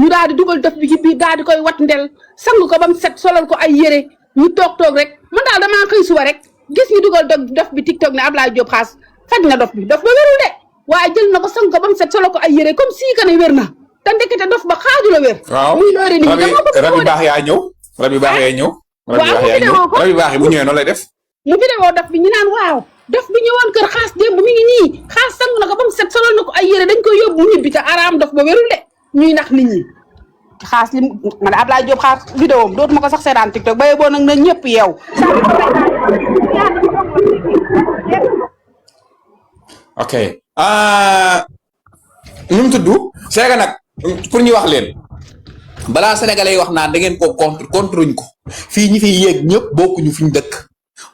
ñu daal di dugal dof bi ci biir daal di koy wat ndel sang ko ba mu set solal ko ay yére ñu toog rek man daal damaa xëy suba rek gis ñu dugal dof bi TikTok ne Ablaye Diop Xaas faj na dof ba wérul de waaye jël na ko sang ko ba mu set solal ko ay yére comme si que ne wér na te ndekete dof ba xaaju la wér. waaw muy loore nit ñi rab yu baax yaa ñëw rab yu baax yaa ñëw. rab yu baax yi bu ñëwee noonu lay def. mu vidéo dof bi ñu naan waaw dof bi ñëwoon kër Xaas démb mi ngi nii Xaas sang na ko ba mu set solal na ko ay yére dañ koy yóbbu ñibbi te araam dof ba wérul de ñuy nax nit ñi Xaas li ma ne Ablaye Diop Xaas vidéo am dootuma ko sax seetaan TikTok ba yeboo nag na ñëpp yeew ok nu mu tudd seega nag pour ñu wax leen balaa sénégalais yi wax naan da ngeen ko contre ñu ko fii ñi fiy yéeg ñëpp bokkuñu fi ñu dëkk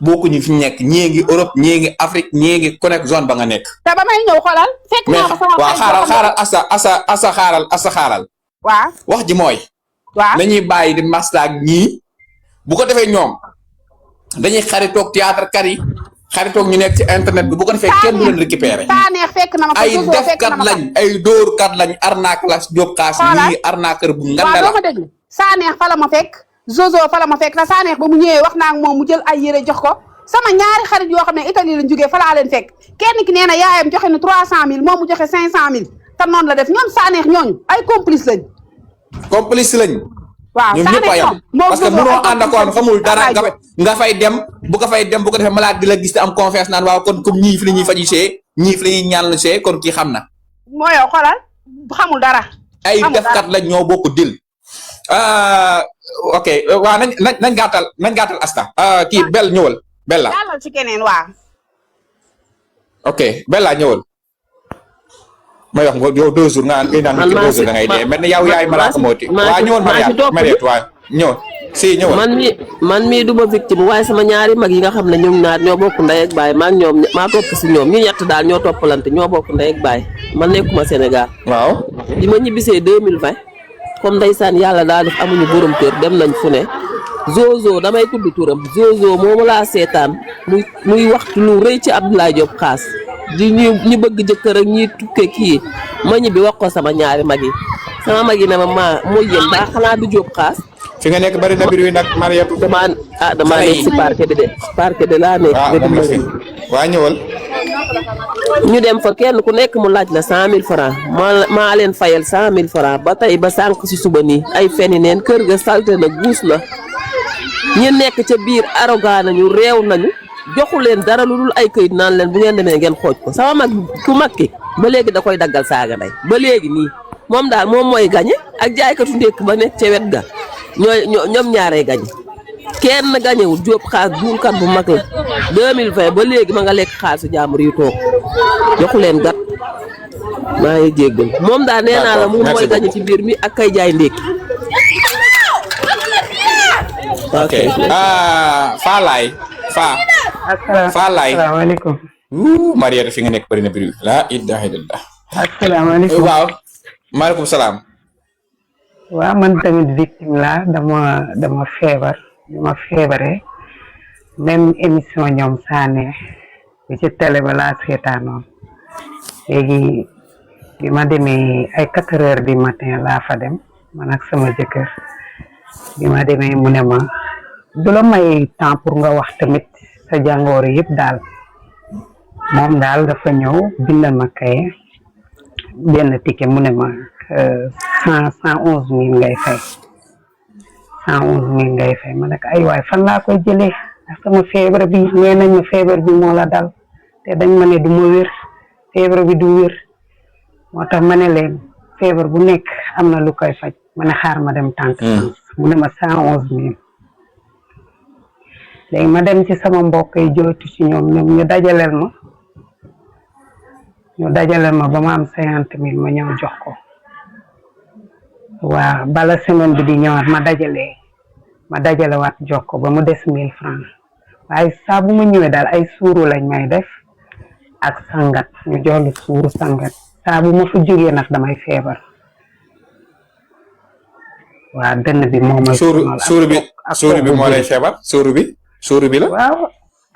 bokkuñu fi ñu nekk ñii ngi Europe ñii ngi Afrique ñii ngi ku nekk zone ba nga nekk. te ba may ñëw xoolal. fekk naa ko sama waaw xaaral xaaral. waaw wax ji mooy. waaw nañuy bàyyi di maslaak ñii bu ko defee ñoom dañuy xaritoog théâtre kat yi xaritoog ñu nekk ci internet bi bu ko defee kenn du leen récupérer. Sanex fekk na ma ko ay defkat lañ ay dóorkat lañ arnaque la Diop Xaas ñii arnaqueur bu ngande la. waaw ma déglu Sanex fa la ma fekk Zozo fa la ma fekk te Sanex ba mu ñëwee wax naa ak moom mu jël ay yére jox ko sama ñaari xarit yoo xam ne Italie lañ jógee fa laa leen fekk kenn ki nee na yaayam joxe na 300000 moom mu joxe 500000 te noonu la def ñoom Sanex ñooñu ay complice lañ. complice lañ. waaw ñoom ñëpp a yam parce que mënoo ànd ak woon xamul dara nga fay dem bu ko defee malade di la gis te am confiance naan waaw kon comme ñii fi la ñuy faju see ñii fi la ñuy ñaan see kon kii xam na. moo yow xoolal xamul dara. ay defkat lañ ñoo bokk dil. ok waaw nañ gàttal asta. kii Bell ñëwal Bella. jàllal ci keneen waaw. ok Bella ñëwal. may wax nga yow 2 jours nga naan 2 jours da ngay dee mel ni yow yaay malaaka mooti waa ñëwoon Mariette waa ñëwoon si ñëwoon man mii du ma victime waaye sama ñaari mag yi nga xam ne ñoom ñaar ñoo bokk ndey ak baay maa ñoom maa topp si ñoom ñu ñett daal ñoo toppalante ñoo bokk ndey ak baay man nekkuma Sénégal waaw bi ma ñibbisee 2020 comme ndeysaan yàlla daal def amuñu borom kër dem nañ fu ne Zozo damay tudd turam Zozo moomu laa seetaan muy waxtu lu rëy ci Abdoulaye Diop Xaas di ñu bëgg jëkkër ak ñi tukke kii ma ñibbi wax ko sama ñaari mag yi sama mag yi ne ma mooy yéen daa xanaa du Diop Xaas fi nga nekk bari na biir wi nag Mariette damaa nekk si parquet de laa nekk waa ñëwal ñu dem fa kenn ku nekk mu laaj la 100000 francs maa leen fayal 100000 francs ba tey ba sànq si suba nii ay feni neen kër ga salte na guus na ñu nekk ca biir arrogant nañu réew nañu joxu leen dara lu dul ay këyit naan leen bu ngeen demee ngeen xooj ko sama mag ku mag ki ba léegi da koy daggal saaga ndey ba léegi nii moom daal moom mooy gañe ak jaaykatu ndékk ba nekk ca wet ga ñoom ñaaree gañe kenn gañewul Diop Xaas duulkat bu mag la 2020 ba léegi ma nga lekk xaalisu jàmbur yu toog joxu leen gat maa ngi jéggal moom daal nee naa la moom mooy gañe ci biir mi ak kay jaay ndékki ok Faalaay asalaamaaleykum. Mariette fi nga nekk bëri na biir la ilaha illallah. asalaamaaleykum waaw. maaleykum salaam. waaw man tamit victime la dama feebar bi ma feebaree même émission ñoom Sanex bi ci télé ba laa seetaanoon léegi bi ma demee ay 4 heures du matin laa fa dem man ak sama jëkkër bi ma demee mu ne ma du la may temps pour nga wax tamit sa jàngoor yëpp daal moom daal dafa ñëw bindal ma kaye benn ticket mu ne ma 111 000 ngay fay 111 000 ngay fay ma ne ko ay waay fan laa koy jëlee ndax sama feebar bi nee nañ ma feebar bi moo la dal te dañ ma ne du ma wér feebar bi du wér moo tax ma ne leen feebar bu nekk am na lu koy faj ma ne xaar ma dem tànk mu ne ma 111 000 léegi ma dem ci sama mbokk yi jooytu ci ñoom ñu dajaleel ma ba ma am 50 000 ma ñëw jox ko waaw bala semaine bi di ñëwaat ma dajalewaat jox ko ba mu des 1000 francs waaye saa bu ma ñëwee daal ay suuru lañ may def ak sangat ñu jollu suuru sangat saa bu ma fa jógee nag damay feebar waa dënn bi moo may suuru bi moo lay feebar suuru bi la waaw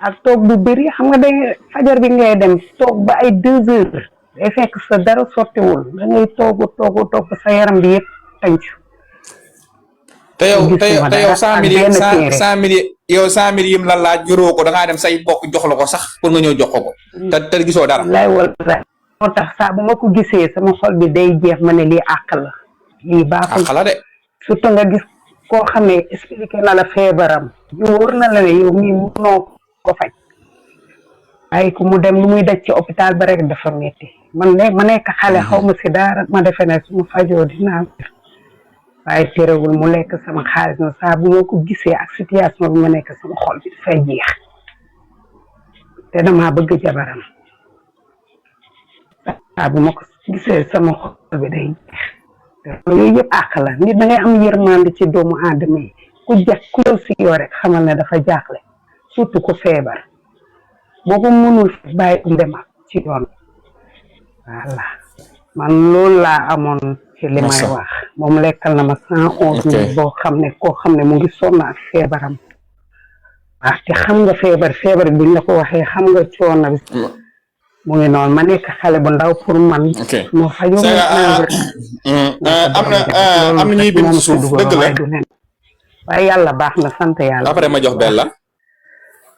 ak toog bu bëri xam nga day fajar bi ngay dem toog ba ay 2 heures day fekk sa dara sottiwul da ngay toog sa yaram bi yëpp tënc te yow 100 000 yim la laaj juróo ko da ngaa dem say bokk jox la ko sax pour nga ñëw jox ko te gisoo dara lay wala moo tax saa bu ma ko gisee sama xol bi day jeex ma ne lii àq la lii baaxul àq la de surtout nga gis koo xam ne expliqué na la feebaram yu wóor na la ne yow mii mënoo ko faj ay ku mu dem lu muy daj ci hôpital ba rek dafa metti ma nekk xale xaw ma si dara ma defe ne su ma fajoo dinaa waaye terewul mu lekk sama xaalis na saa bu ma ko gisee ak situation bi ma nekk sama xol bi dafay jeex te damaa bëgg jabaram saa bu ma ko gisee sama xol bi day jeex yooyu yëpp àq la nit da ngay am yërmande ci doomu aadama yi ku yow si yoo rek xamal ne dafa jaaxle surtout ku feebar boo ko mënul bàyyi dem ci yoon voilà man loolu laa amoon ci li may wax moom lekkal na ma 111 000 boo xam ne koo xam ne mu ngi sonn ak feebaram waaw te xam nga feebar buñ la ko waxee xam nga coono bi mu ngi noonu ma nekk xale bu ndaw pour man moo fajoo am na ñuy bind ci suuf dëgg la waaye yàlla baax na sant yàlla après ma jox Bella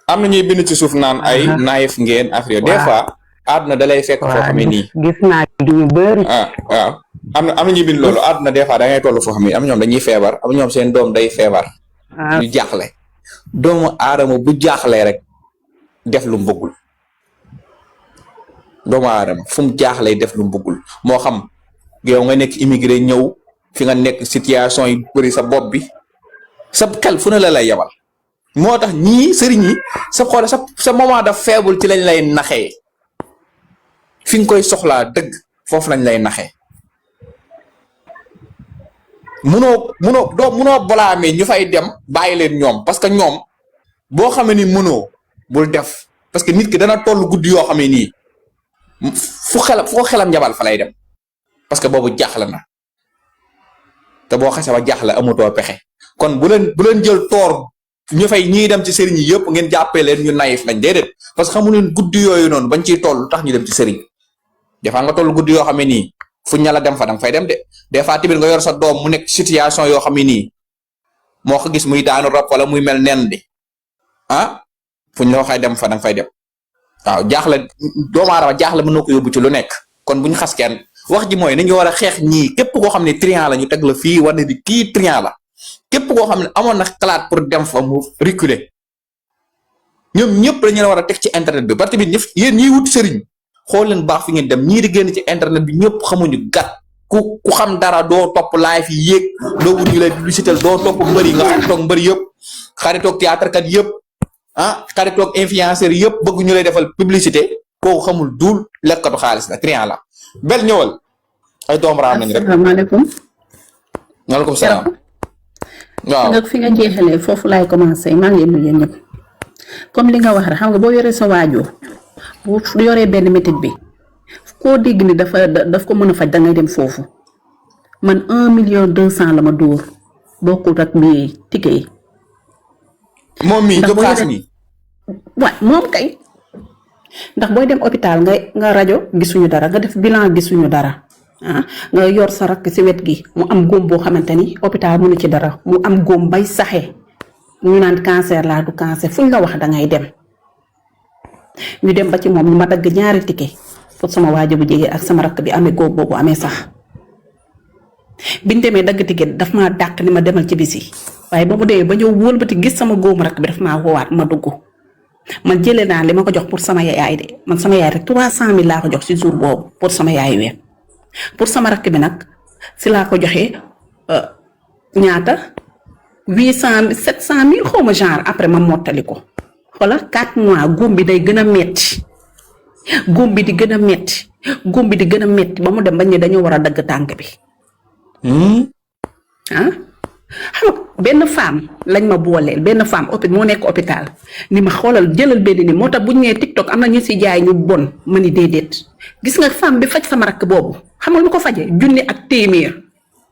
am na ñuy bind ci suuf naan ay naïf ngeen affaire des fois àdduna da lay fekk foo xam ne nii gis naa ñu bëri waaw am na ñuy bind loolu àdduna des fois da ngay toll foo xam ne am ñoom dañuy feebar am ñoom seen doom day feebar ñu jaaxle doomu aadama bu jaaxlee rek def lu mu bëggul doomu aadama fu mu jaaxlee def lu mu bëggul moo xam yow nga nekk immigré ñëw fi nga nekk situation yi bëri sa bopp bi sa xel fu ne la lay yebal moo tax ñii sëriñ yi sa xoole sa moment de faible ci lañ lay naxee fi nga koy soxlaa dëgg foofu lañ lay naxee munoo balaamee ñu fay dem bàyyi leen ñoom parce que ñoom boo xamee ni mënoo bul def parce que nit ki dana toll guddi yoo xam ne nii fu ko xelam njabal fa lay dem parce que boobu jaaxle na te boo xasee ba jaaxle amutoo pexe kon bu leen jël toor ñu fay ñiy dem ci sëriñ yi yëpp ngeen jàppee leen ñu naïf lañ déedéet parce que xamu leen guddi yooyu noonu bañ ciy toll tax ñu dem ci sëriñ des fois nga toll guddi yoo xam ne nii fu ñala dem fa danga fay dem de des fois tamit nga yor sa doom mu nekk situation yoo xam ne nii moo ko gis muy daanu rab wala muy mel nen bi fu ñu la waxee dem fa danga fay dem waaw jaaxle doomu aadama jaaxle mën na ko yóbbu ci lu nekk kon bu ñu xas kenn wax ji mooy nañu war a xeex ñii képp koo xam ne triant la ñu teg la fii war na di kii triant la képp koo xam ne amoon na xalaat pour dem fa mu reculer ñoom ñëpp dañu la war a teg ci internet bi ba tamit yéen ñiy wut sëriñ xool leen baax fi ngeen dem ñii di génn ci internet bi ñëpp xamuñu gat ku xam dara doo topp live yi yéeg doo wut ñu lay publicité doo topp mbër yi nga xaritoog mbër yëpp xaritoog théâtre kat yëpp xaritoog influenceur yëpp bëgg ñu lay defal publicité kooku xamul duul lekkatu xaalis la triant la bel ñëwal ay doom raam nañ rek. asalaamaaleykum. maaleykum salaam. waaw fi nga jeexalee foofu laay commencé maa ngi nuyu ñëpp comme li nga wax rek xam nga boo yoree sa waajur bu yoree benn métit bi koo dégg ni daf ko mën a faj da ngay dem foofu man 1,200,000 la ma dóor bokkul ak bi ticket yi. moom mii jóg xaas mi. waaw moom kay ndax booy dem hôpital nga rajo gisuñu dara nga def bilan gisuñu dara. nga yor sa rakk ci wet gi mu am góom boo xamante ni hôpital mënu ci dara mu am góom bay saxe ñu naan cancer laa du cancer fuñ la wax dangay dem ñu dem ba ci moom ñu ma dagg 2 ticket pour sama waajur bu jege ak sama rakk bi amee góom boobu amee sax biñ demee dagg ticket daf maa dàq ni ma demal ci bisi waaye ba mu demee ba ñëw wëlbati gis sama góomu rakk bi daf maa woowaat ma dugg man jëlee naa li ma ko jox pour sama yaay de man sama yaay rek 300,000 laa ko jox ci jour boobu pour sama yaay weer pour sama rakk bi nag si laa ko joxee ñaata 800 700 000 xaw ma genre après ma mottali ko xoola 4 mois góom bi day gën a metti góom bi di gën a metti góom bi di gën a metti ba mu dem bañ ne dañoo war a dagg tànk bi ah xam nga benn femme lañ ma booleel benn femme moo nekk hôpital ni ma xoolal jëlal benn ni moo tax bu ñu nee TikTok am na ñu si jaay ñu bon ma ni déedéet gis nga femme bi faj sama rakk boobu xam nga lu ko faje 1,000 ak téeméer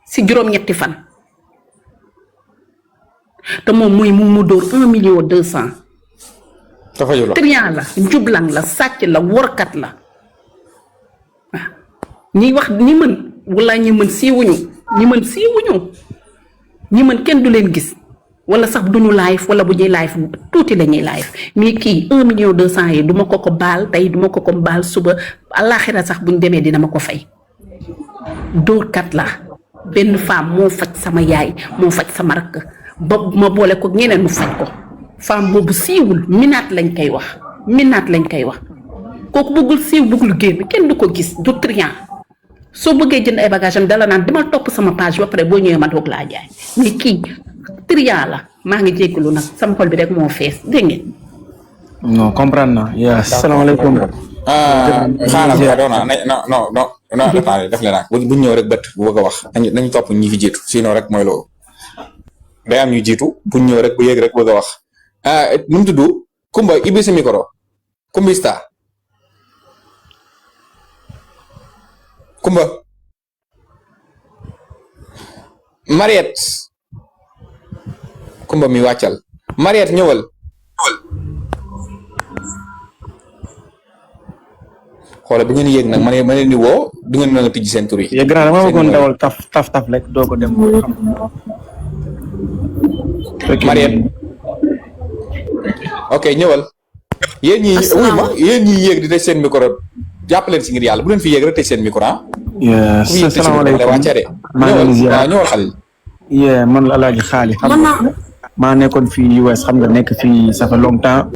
si juróom-ñetti fan te moom muy mu dóor 1,2 million. trian la njublang la sàcc la workat la waaw ñi wax ñi mën wala ñi mën siiwuñu ñi mën kenn du leen gis wala sax duñu live wala bu ñuy live tuuti la ñuy live mais kii 1,2 million yi duma ko baal tey duma ko baal suba àllaaxira sax buñ demee dina ma ko fay dóorkat la benn femme moo faj sama yaay moo faj sama rakk ba ma boole ko ñeneen mu faj ko femme boobu siiwul minaat lañ koy wax kooku bëggul siiw bëggul génn kenn du ko gis du trian soo bëggee jënd ay bagage am dala naan demal topp sama page ba pare boo ñëwee ma doog laa jaay mais kii trian la maa ngi jéggalu nag sama xol bi rek moo fees dégg ngeen. non comprendre naa. yaa salaamaaleykum. xaaral non def leen ak bu ñëw rek bët bu bëgg a wax nañu topp ñi fi jiitu sinon rek mooy loolu day am ñu jiitu bu ñëw rek bu yéeg rek bëgg a wax nu mu tudd Kumba ibbi sa micro Kumbista Kumba Mariette Kumba mi wàccal Mariette ñëwal xoolal bi ngeen yéeg nag ma leen di woo du ngeen mën a tijji seen tur yi. yéen grand dama bëggoon dawal taf rek doo ko dem. Mariette ok ñëwal. yéen ñii wuy ma yéen ñii yéeg di tëj seen micro jàpp leen si ngir yàlla bu leen fi yéeg rek tëj seen micro ah. salaamaaleykum ñëwal Xalil. man la Alaaji Xaali xam nga maa nekkoon fii US xam nga nekk fii ça fait longtemps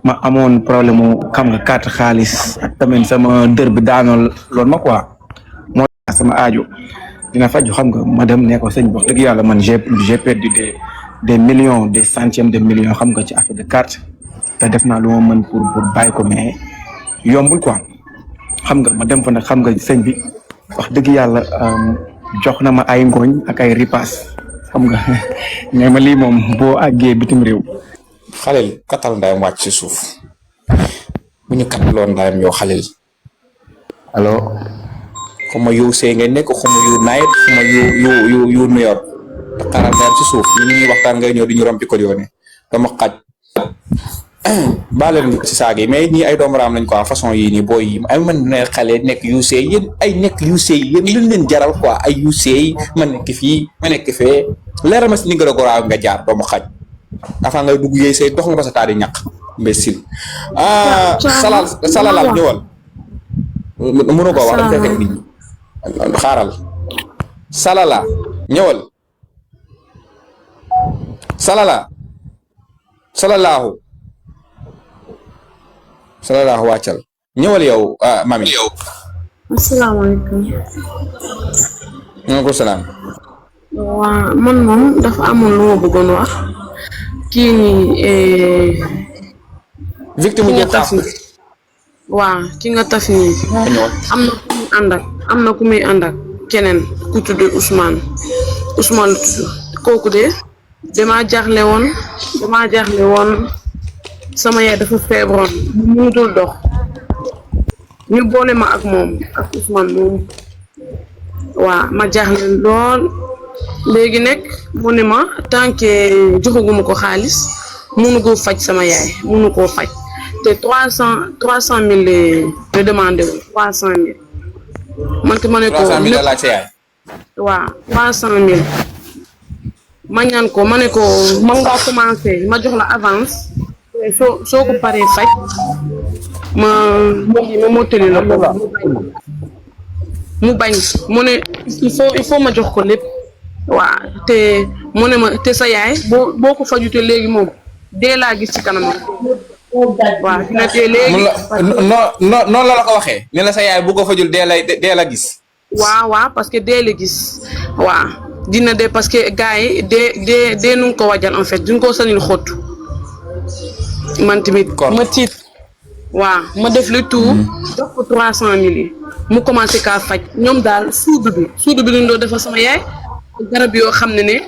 ma amoon problème mu xam nga carte xaalis ak tamit sama dër bi daanoo loolu ma quoi moo tax sama aajo dina faju xam nga ma dem ne ko sëñ wax dëgg yàlla man j'ai perdu des millions des centièmes de millions xam nga ci affaire de carte te def naa lu ma mën pour bàyyi ko mais yombul quoi xam nga ma dem fa nag xam nga sëñ bi wax dëgg yàlla jox na ma ay ngooñ ak ay ripaas xam nga mais ma lii moom boo àggee bitim réew. Xalil katal ndayam wàcc ci suuf bu ñu kataloon ndayam yow Xalil. allo. xuma yu see ngay nekk xuma yu naayet xuma yu New York xaaral ndayam ci suuf ñu ngi waxtaan ngay ñëw di ñu rompi ko yoone dama xaj baaleen ci saag yi mais ñii ay doomu raam lañ quoi façon yii nii booy yi ay man ne xale nekk yu see yéen ay nekk yu see yéen luñ leen jaral quoi ay yu see ma nekk fii ma nekk fee leeral ma si ni nga doon goraaw nga jaar doomu xaj avant ngay dugg yéey say dox nga ba sa taadi ñaq imbécile salalaal ñëwal mënu ko wax dañ koy teg nit ñi xaaral salala ñëwal salala salallahu wàccal ñëwal yow mami asalaamaaleykum. maaleykum salaam. waa man moom dafa amoon lu ma bëggoon wax kii nii victime nga taf waa ki nga taf nii am na ku muy ànd ak keneen ku tudd Ousmane la tudd kooku de damaa jaaxle woon sama yaay dafa feebaroon mu dul dox ñu boole ma ak moom ak Ousmane moom waa ma jaaxle lool léegi nag mu ne ma tant que joxaguma ko xaalis munu koo faj sama yaay munu koo faj te 300,000 la demandé wu 300,000 man te ma ne ko 300,000 la laaj sa yaay waaw 300,000 ma ñaan ko ma ne ko man ngaa commencé ma jox la avance soo ko paree faj ma mottali la ko mu bañ mu ne il faut ma jox ko lépp waa te mu ne ma te sa yaay boo ko fajute léegi moom dee laa gis ci kanam waaw dina tee léegi noonu la ko waxee ne la sa yaay bu ko fajul dee la gis waaw parce que dee la gis waaw dina dee parce que gars yi dee nu ko wajal en fait duñ ko sañul xóotu man tamit ma tiit waaw ma def le tout jox ko 300 000 yi mu commencé kaa faj ñoom daal suudu bi luñ doon defal sama yaay garab yoo xam ne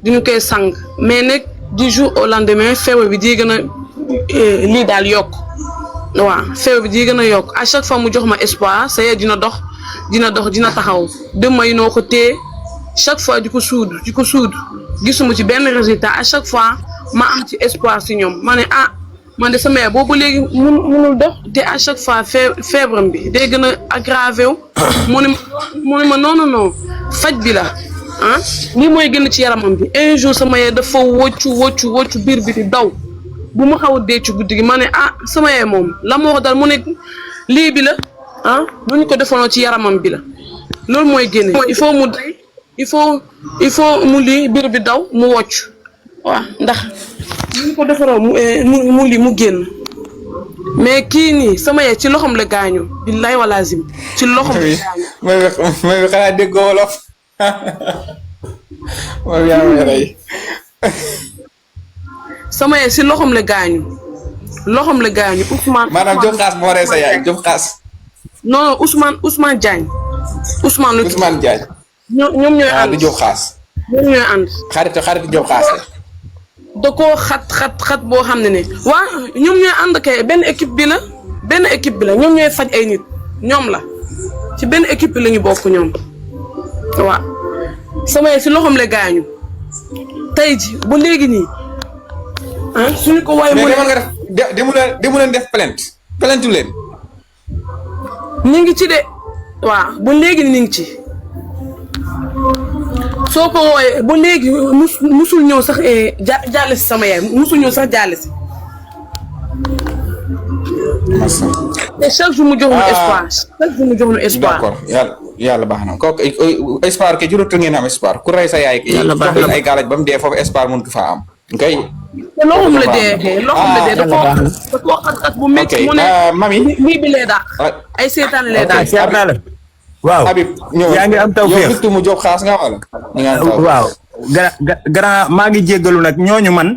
duñu koy sang mais nag du jour au lendemain feebar bi di gën a lii daal yokk waaw feebar bi di gën a yokk à chaque fois mu jox ma espoir sa yaay dina dox dina taxaw dema yi noo ko téye chaque fois di ko suudu gisuma ci benn résultat à chaque fois ma am ci espoir si ñoom ma ne man de sama yaay boobu léegi mënul dox te à chaque fois feebaram bi day gën a aggravé wu mu ne ma non faj bi la lii mooy gën ci yaramam bi un jour sama yaay dafa woccu biir bi di daw bu mu xaw a dee ci guddi gi ma ne sama yaay moom la ma wax daal mu ne lii bi la lu ñu ko defoonoo ci yaramam bi la loolu mooy génne il faut mu day il faut mu lii biir bi daw mu wocc waaw ndax lu ñu ko defaroo mu lii mu génn mais kii nii sama yaay ci loxom la gaañu billaay walazim ci loxom la gaañu mooy xanaa dégg wolof mooy yaa ngi rey sama yaay si loxom la gaañu Ousmane maanaam Diop Xaas moo rey sa yaay Diop Xaas non Ousmane Diagne Ousmane Diagne ñoom ñooy ànd di Diop Xaas ñoom ñooy ànd xarit Diop Xaas da koo xat boo xam ne waa ñoom ñooy ànd kay benn équipe bi la ñoom ñooy faj ay nit ñoom la ci benn équipe bi la ñu bokk ñoom waaw sama yaay si loxoom la gaañu tey ji ba léegi nii suñu ko waaye mu ne demu leen def plainte leen ñu ngi ci de waaw ba léegi ni ngi ci soo ko wooyee ba léegi musul ñëw sax jàlle si sama yaay musul ñëw sax jàlle si te chaque jour mu jox ñu espoir d'accord yàlla baax na kooku espoir ke juróotu ngeen am espoir ku rey sa yaay ki jox leen ay gaalaj ba mu dee foofu espoir mënut faa am kay te loxoom la dee da koo xat bu métti mu ne mami lii bi lee daal ay seetaan lee daal waaw Habib yaa ngi am taw yow mu Diop Xaas nga wala waaw grand maa ngi jéggalu nag ñooñu man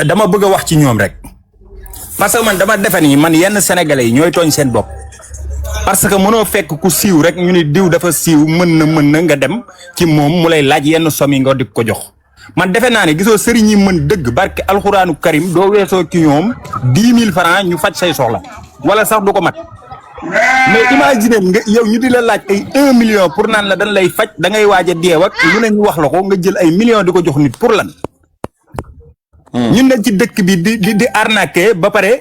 dama bëgg a wax ci ñoom rek parce que man dama defe ni man yenn sénégalais yi ñooy tooñ seen bopp parce que mënoo fekk ku siiw rek ñu ni diw dafa siiw mën na nga dem ci moom mu lay laaj yenn somme yi nga di ko jox man defe naa ne gisoo sëriñ yi mën dëgg barke alxuraanu karim doo weesoo ci ñoom 10 000 francs ñu faj say soxla wala sax du ko mat mais imagine nga yow ñu di la laaj ay 1 million pour naan la dañ lay faj da ngay waaj a deew ak lu ne ñu wax la ko nga jël ay millions di ko jox nit pour lan. ñun ne ci dëkk bi di arnaquer ba pare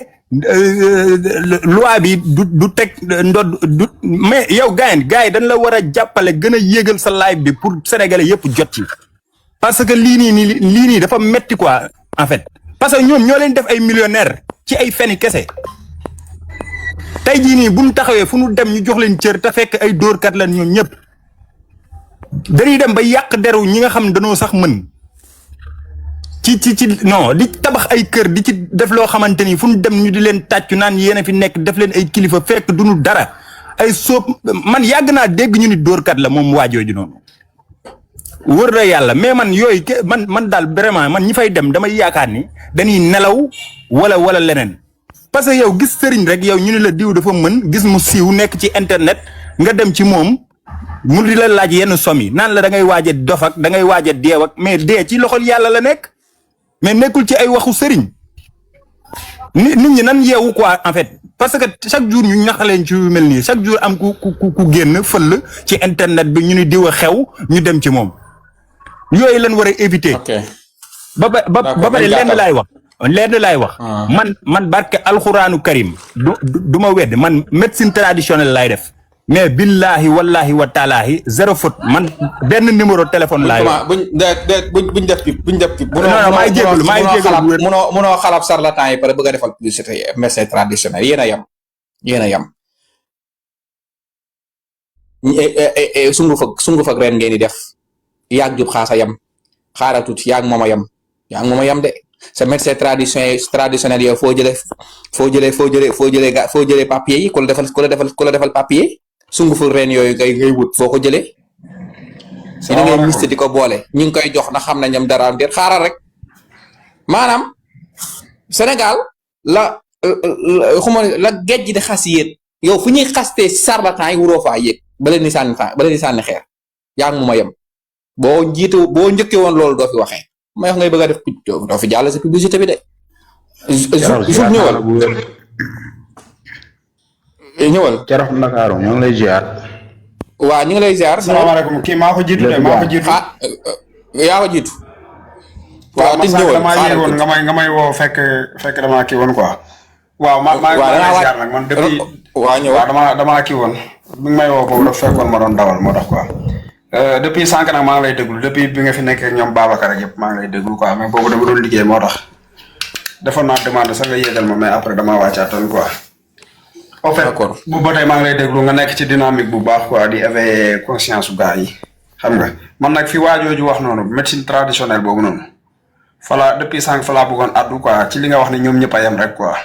loi bi du teg du mais yow gars yi dañ la war a jàppale gën a yéegal sa live bi pour sénégalais yëpp jot ci. parce que lii nii dafa metti quoi en fait parce que ñoom ñoo leen def ay millionnaire ci ay feni kese. tey jii nii bu ñu taxawee fu ñu dem ñu jox leen cër te fekk ay dóorkat lan ñoom ñëpp dañuy dem ba yàq deru ñi nga xam ne dañoo sax mën ci non di tabax ay kër di ci def loo xamante ni fu ñu dem ñu di leen tàccu naan yéen a fi nekk def leen ay kilifa fekk duñu dara ay sóob man yàgg naa dégg ñu ni dóorkat la moom waajooju noonu wër na yàlla mais man yooyu man daal vraiment man ñi fay dem damay yaakaar ni dañuy nelaw wala leneen. parce que yow gis sëriñ rek yow ñu ne la diw dafa mën gis mu siiw nekk ci internet nga dem ci moom mu di la laaj yenn somme yi naan la da ngay waaj a dof ak da ngay waaj a deew ak mais dee ci loxol yàlla la nekk mais nekkul ci ay waxu sëriñ nit ñi nan yeewu quoi en fait parce que chaque jour ñu ñaxaleen ci mel nii chaque jour am ku génn fël ci internet bi ñu ni diw a xew ñu dem ci moom yooyu lañ war a éviter. ba pare lenn laay wax man barke alxuraanu karim du ma wedd man médecine traditionnelle laay def mais billahi wallahi wa taalaahi zéro faute man benn numéro téléphone laay wax buñ def pip non maay jégalu munoo xalab charlatan yi pare bëgg a defal publicité médecine traditionnelle yéen a yam sunguf ak ren ngeen di def yaag Diop Xaas a yam xaaratut yaag moom a yam de sa médecin traditionnel yow foo jëlee papier yi ku la defal papier sungufu reen yooyu ngay wut foo ko jëlee. si da ngay miste di ko boole ñu ngi koy jox na xam nañam dara déet xaaral rek maanaam Sénégal la géej gi di xas yéet yow fu ñuy xastee sarlatan yi wuroo faa yéeg ba leen di sànni xeer yaa ngi mu ma yem boo njëkkee woon loolu doo fi waxee may wax ngay bëgg a def doo fi jàll sa publicité bi de. suuf ñëwal. Jaraaf Ndakaaru ñoo ngi lay ziar. waaw ñu ngi lay ziar. salaamaaleykum kii maa ko jiitu de maa ko jiitu. yaa ko jiitu. waaw man sax damaa yéegoon nga may woo fekk damaa kii woon quoi. waaw maa ngi lay ziar nag man depuis. waaw damaa kii woon. bi nga may woo boobu dafa fekkoon ma doon dawal moo tax quoi. depuis sànq nag maa ngi lay déglu depuis bi nga fi nekk ak ñoom Babacar ak yëpp maa ngi lay déglu quoi mais boobu dama doon liggéey moo tax. defoon naa demande sax nga yéegal ma mais après damaa wàccaatoon quoi. en fait bu ba tey maa ngi lay déglu nga nekk ci dynamique bu baax quoi di éveiller conscience su gars yi xam nga man nag fi waajooju wax noonu médecine traditionnelle boobu noonu fala depuis sànq fa laa bëggoon addu quoi ci li nga wax ne ñoom ñëpp a yem rek quoi.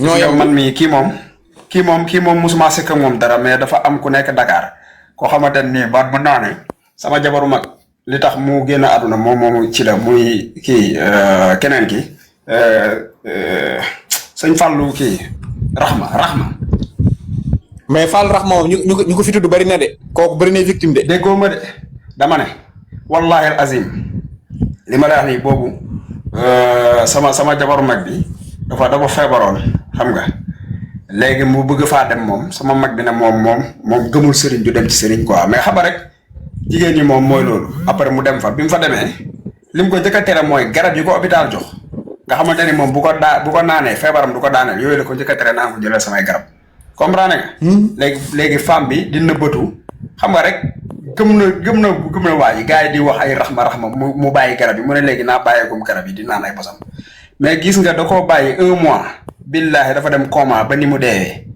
ñoo yem man mii kii moom musuma sëkk moom dara mais dafa am ku nekk Dakar koo xamante ne nii baat mën naa ne sama jabaru mag li tax mu génn àdduna moom ci la muy kii keneen ki sëñ Fallou kii Rahma. mais Fall Rahma moom ñu ko fi tudd bari na de kooku bari na victime de. déggoo ma de dama ne wallahi al azim li ma la wax nii boobu sama jabaru mag bi dafa feebaroon xam nga léegi mu bëgg faa dem moom sama mag bi ne moom gëmul sëriñ du dem ci sëriñ quoi mais xam nga rek jigéen ñi moom mooy loolu après mu dem fa bi mu fa demee lim ko njëkk a tere mooy garab yi ko hôpital jox nga xamante ni moom bu ko naanee feebaram du ko daaneel yooyu la ko njëkk a tere naan ko jëlal samay garab comprendre nga. léegi femme bi di nëbbatu xam nga rek gëm na waa ji gars yi di wax ay raxma mu bàyyi garab yi mu ne léegi naa bàyyeegum garab yi di naan ay bosam mais gis nga da koo bàyyi 1 mois billahi dafa dem coma ba ni mu deewee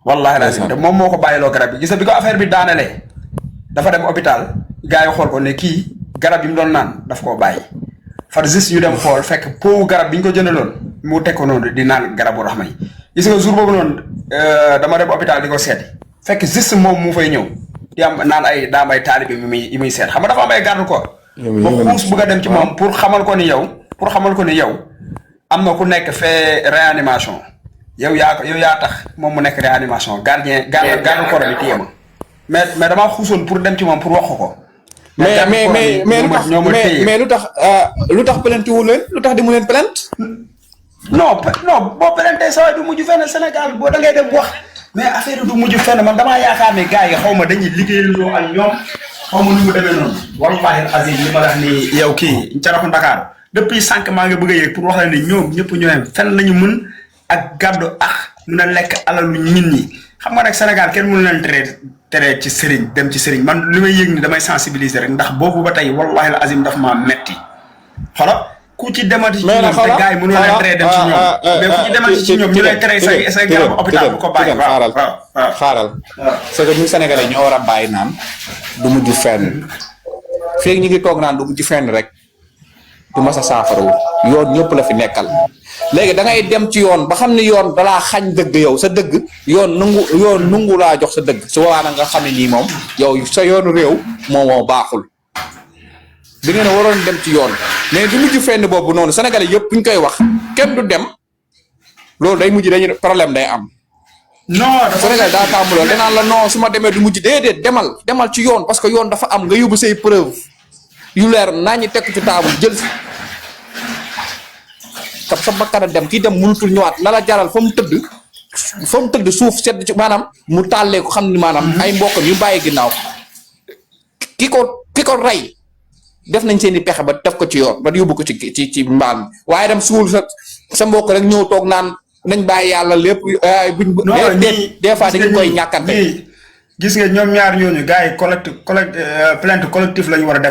wallahi lazim te moom moo ko bàyyiloo garab yi gis nga bi ko affaire bi daanelee dafa dem hôpital gars yi xool ko ne kii garab yi mu doon naan daf koo bàyyi far juste ñu dem xool fekk pot garab bi ñu ko jëndaloon mu teg ko noonu di naan garabu raxma yi gis nga jour boobu noonu dama dem hôpital di ko seeti fekk juste moom mu fay ñëw di am naan daa am ay taalibe yi muy seet xam nga dafa am ay garde corps ba xuus bëgg a dem ci moom pour xamal ko ni yow am na ku nekk fee réanimation yow yaa tax moom mu nekk réanimation garde corps bi téye ma mais damaa xuusoon pour dem ci moom pour wax ko. mais lu tax plainte wu leen lu tax di mu leen plainte. non boo plainte sa du mujj fenn Sénégal boo da ngay dem wax mais affaire du mujj fenn man damaa yaakaar ne gars yi xaw ma dañuy liggéeyandoo ak ñoom xaw ma nu mu demee noonu. wallahi azim li ma la wax ni yow kii Jaraaf Ndakaaru depuis sànq maa ngi bëgg a yëg pour wax la ne ñoom ñëpp ñoo fenn lañu mën ak gàddu mun a lekk alalu nit ñi xam nga nag Sénégal kenn mënu leen tere ci sëriñ dem ci sëriñ man li may yëg ni damay sensibiliser rek ndax boobu ba tey wallahi al azim dafa maa metti xoolal ku ci demati ci ñoom te gars yi mënu leen tere dem ci ñoom mais ku ci demati ci ñoom ñu lay tere say garabu hôpital bu ko bàyyi xaaral c'est que ñu Sénégalais ñoo war a bàyyi naan du mujj fenn feeg ñi ngi toog naan du mujj fenn rek du mas a saafarawu yoon ñëpp la fi nekkal léegi da ngay dem ci yoon ba xam ne yoon dalaa xañ dëgg yow sa dëgg yoon nungu laa jox sa dëgg su boobaa nag nga xam ne nii moom yow sa yoonu réew moo baaxul da ngeen a waroon dem ci yoon mais du mujj fenn boobu noonu Sénégalais yëpp buñ koy wax kenn du dem loolu day mujj dañu problème day am. non Sénégal daa tàmm loolu danaan la non su ma demee du mujj déedéet demal ci yoon parce que yoon dafa am nga yóbbu say preuve yu leer naa ñu teg ci taabu jël kap sa bakkan a dem kii dem mënutul ñëwaat la la jaral fa mu tëdd suuf sedd ci maanaam mu tàllee ko xam ni maanaam ay mbokkam yu bàyyi ginnaaw ki ko rey def nañ seen i pexe ba def ko ci yoon ba yóbbu ko ci mbaal waaye dem suul sa mbokk rek ñëw toog naan nañ bàyyi yàlla lépp buñ des fois dañu koy ñàkkante gis nga ñoom ñaar ñooñu gars yi plainte collectif lañu war a def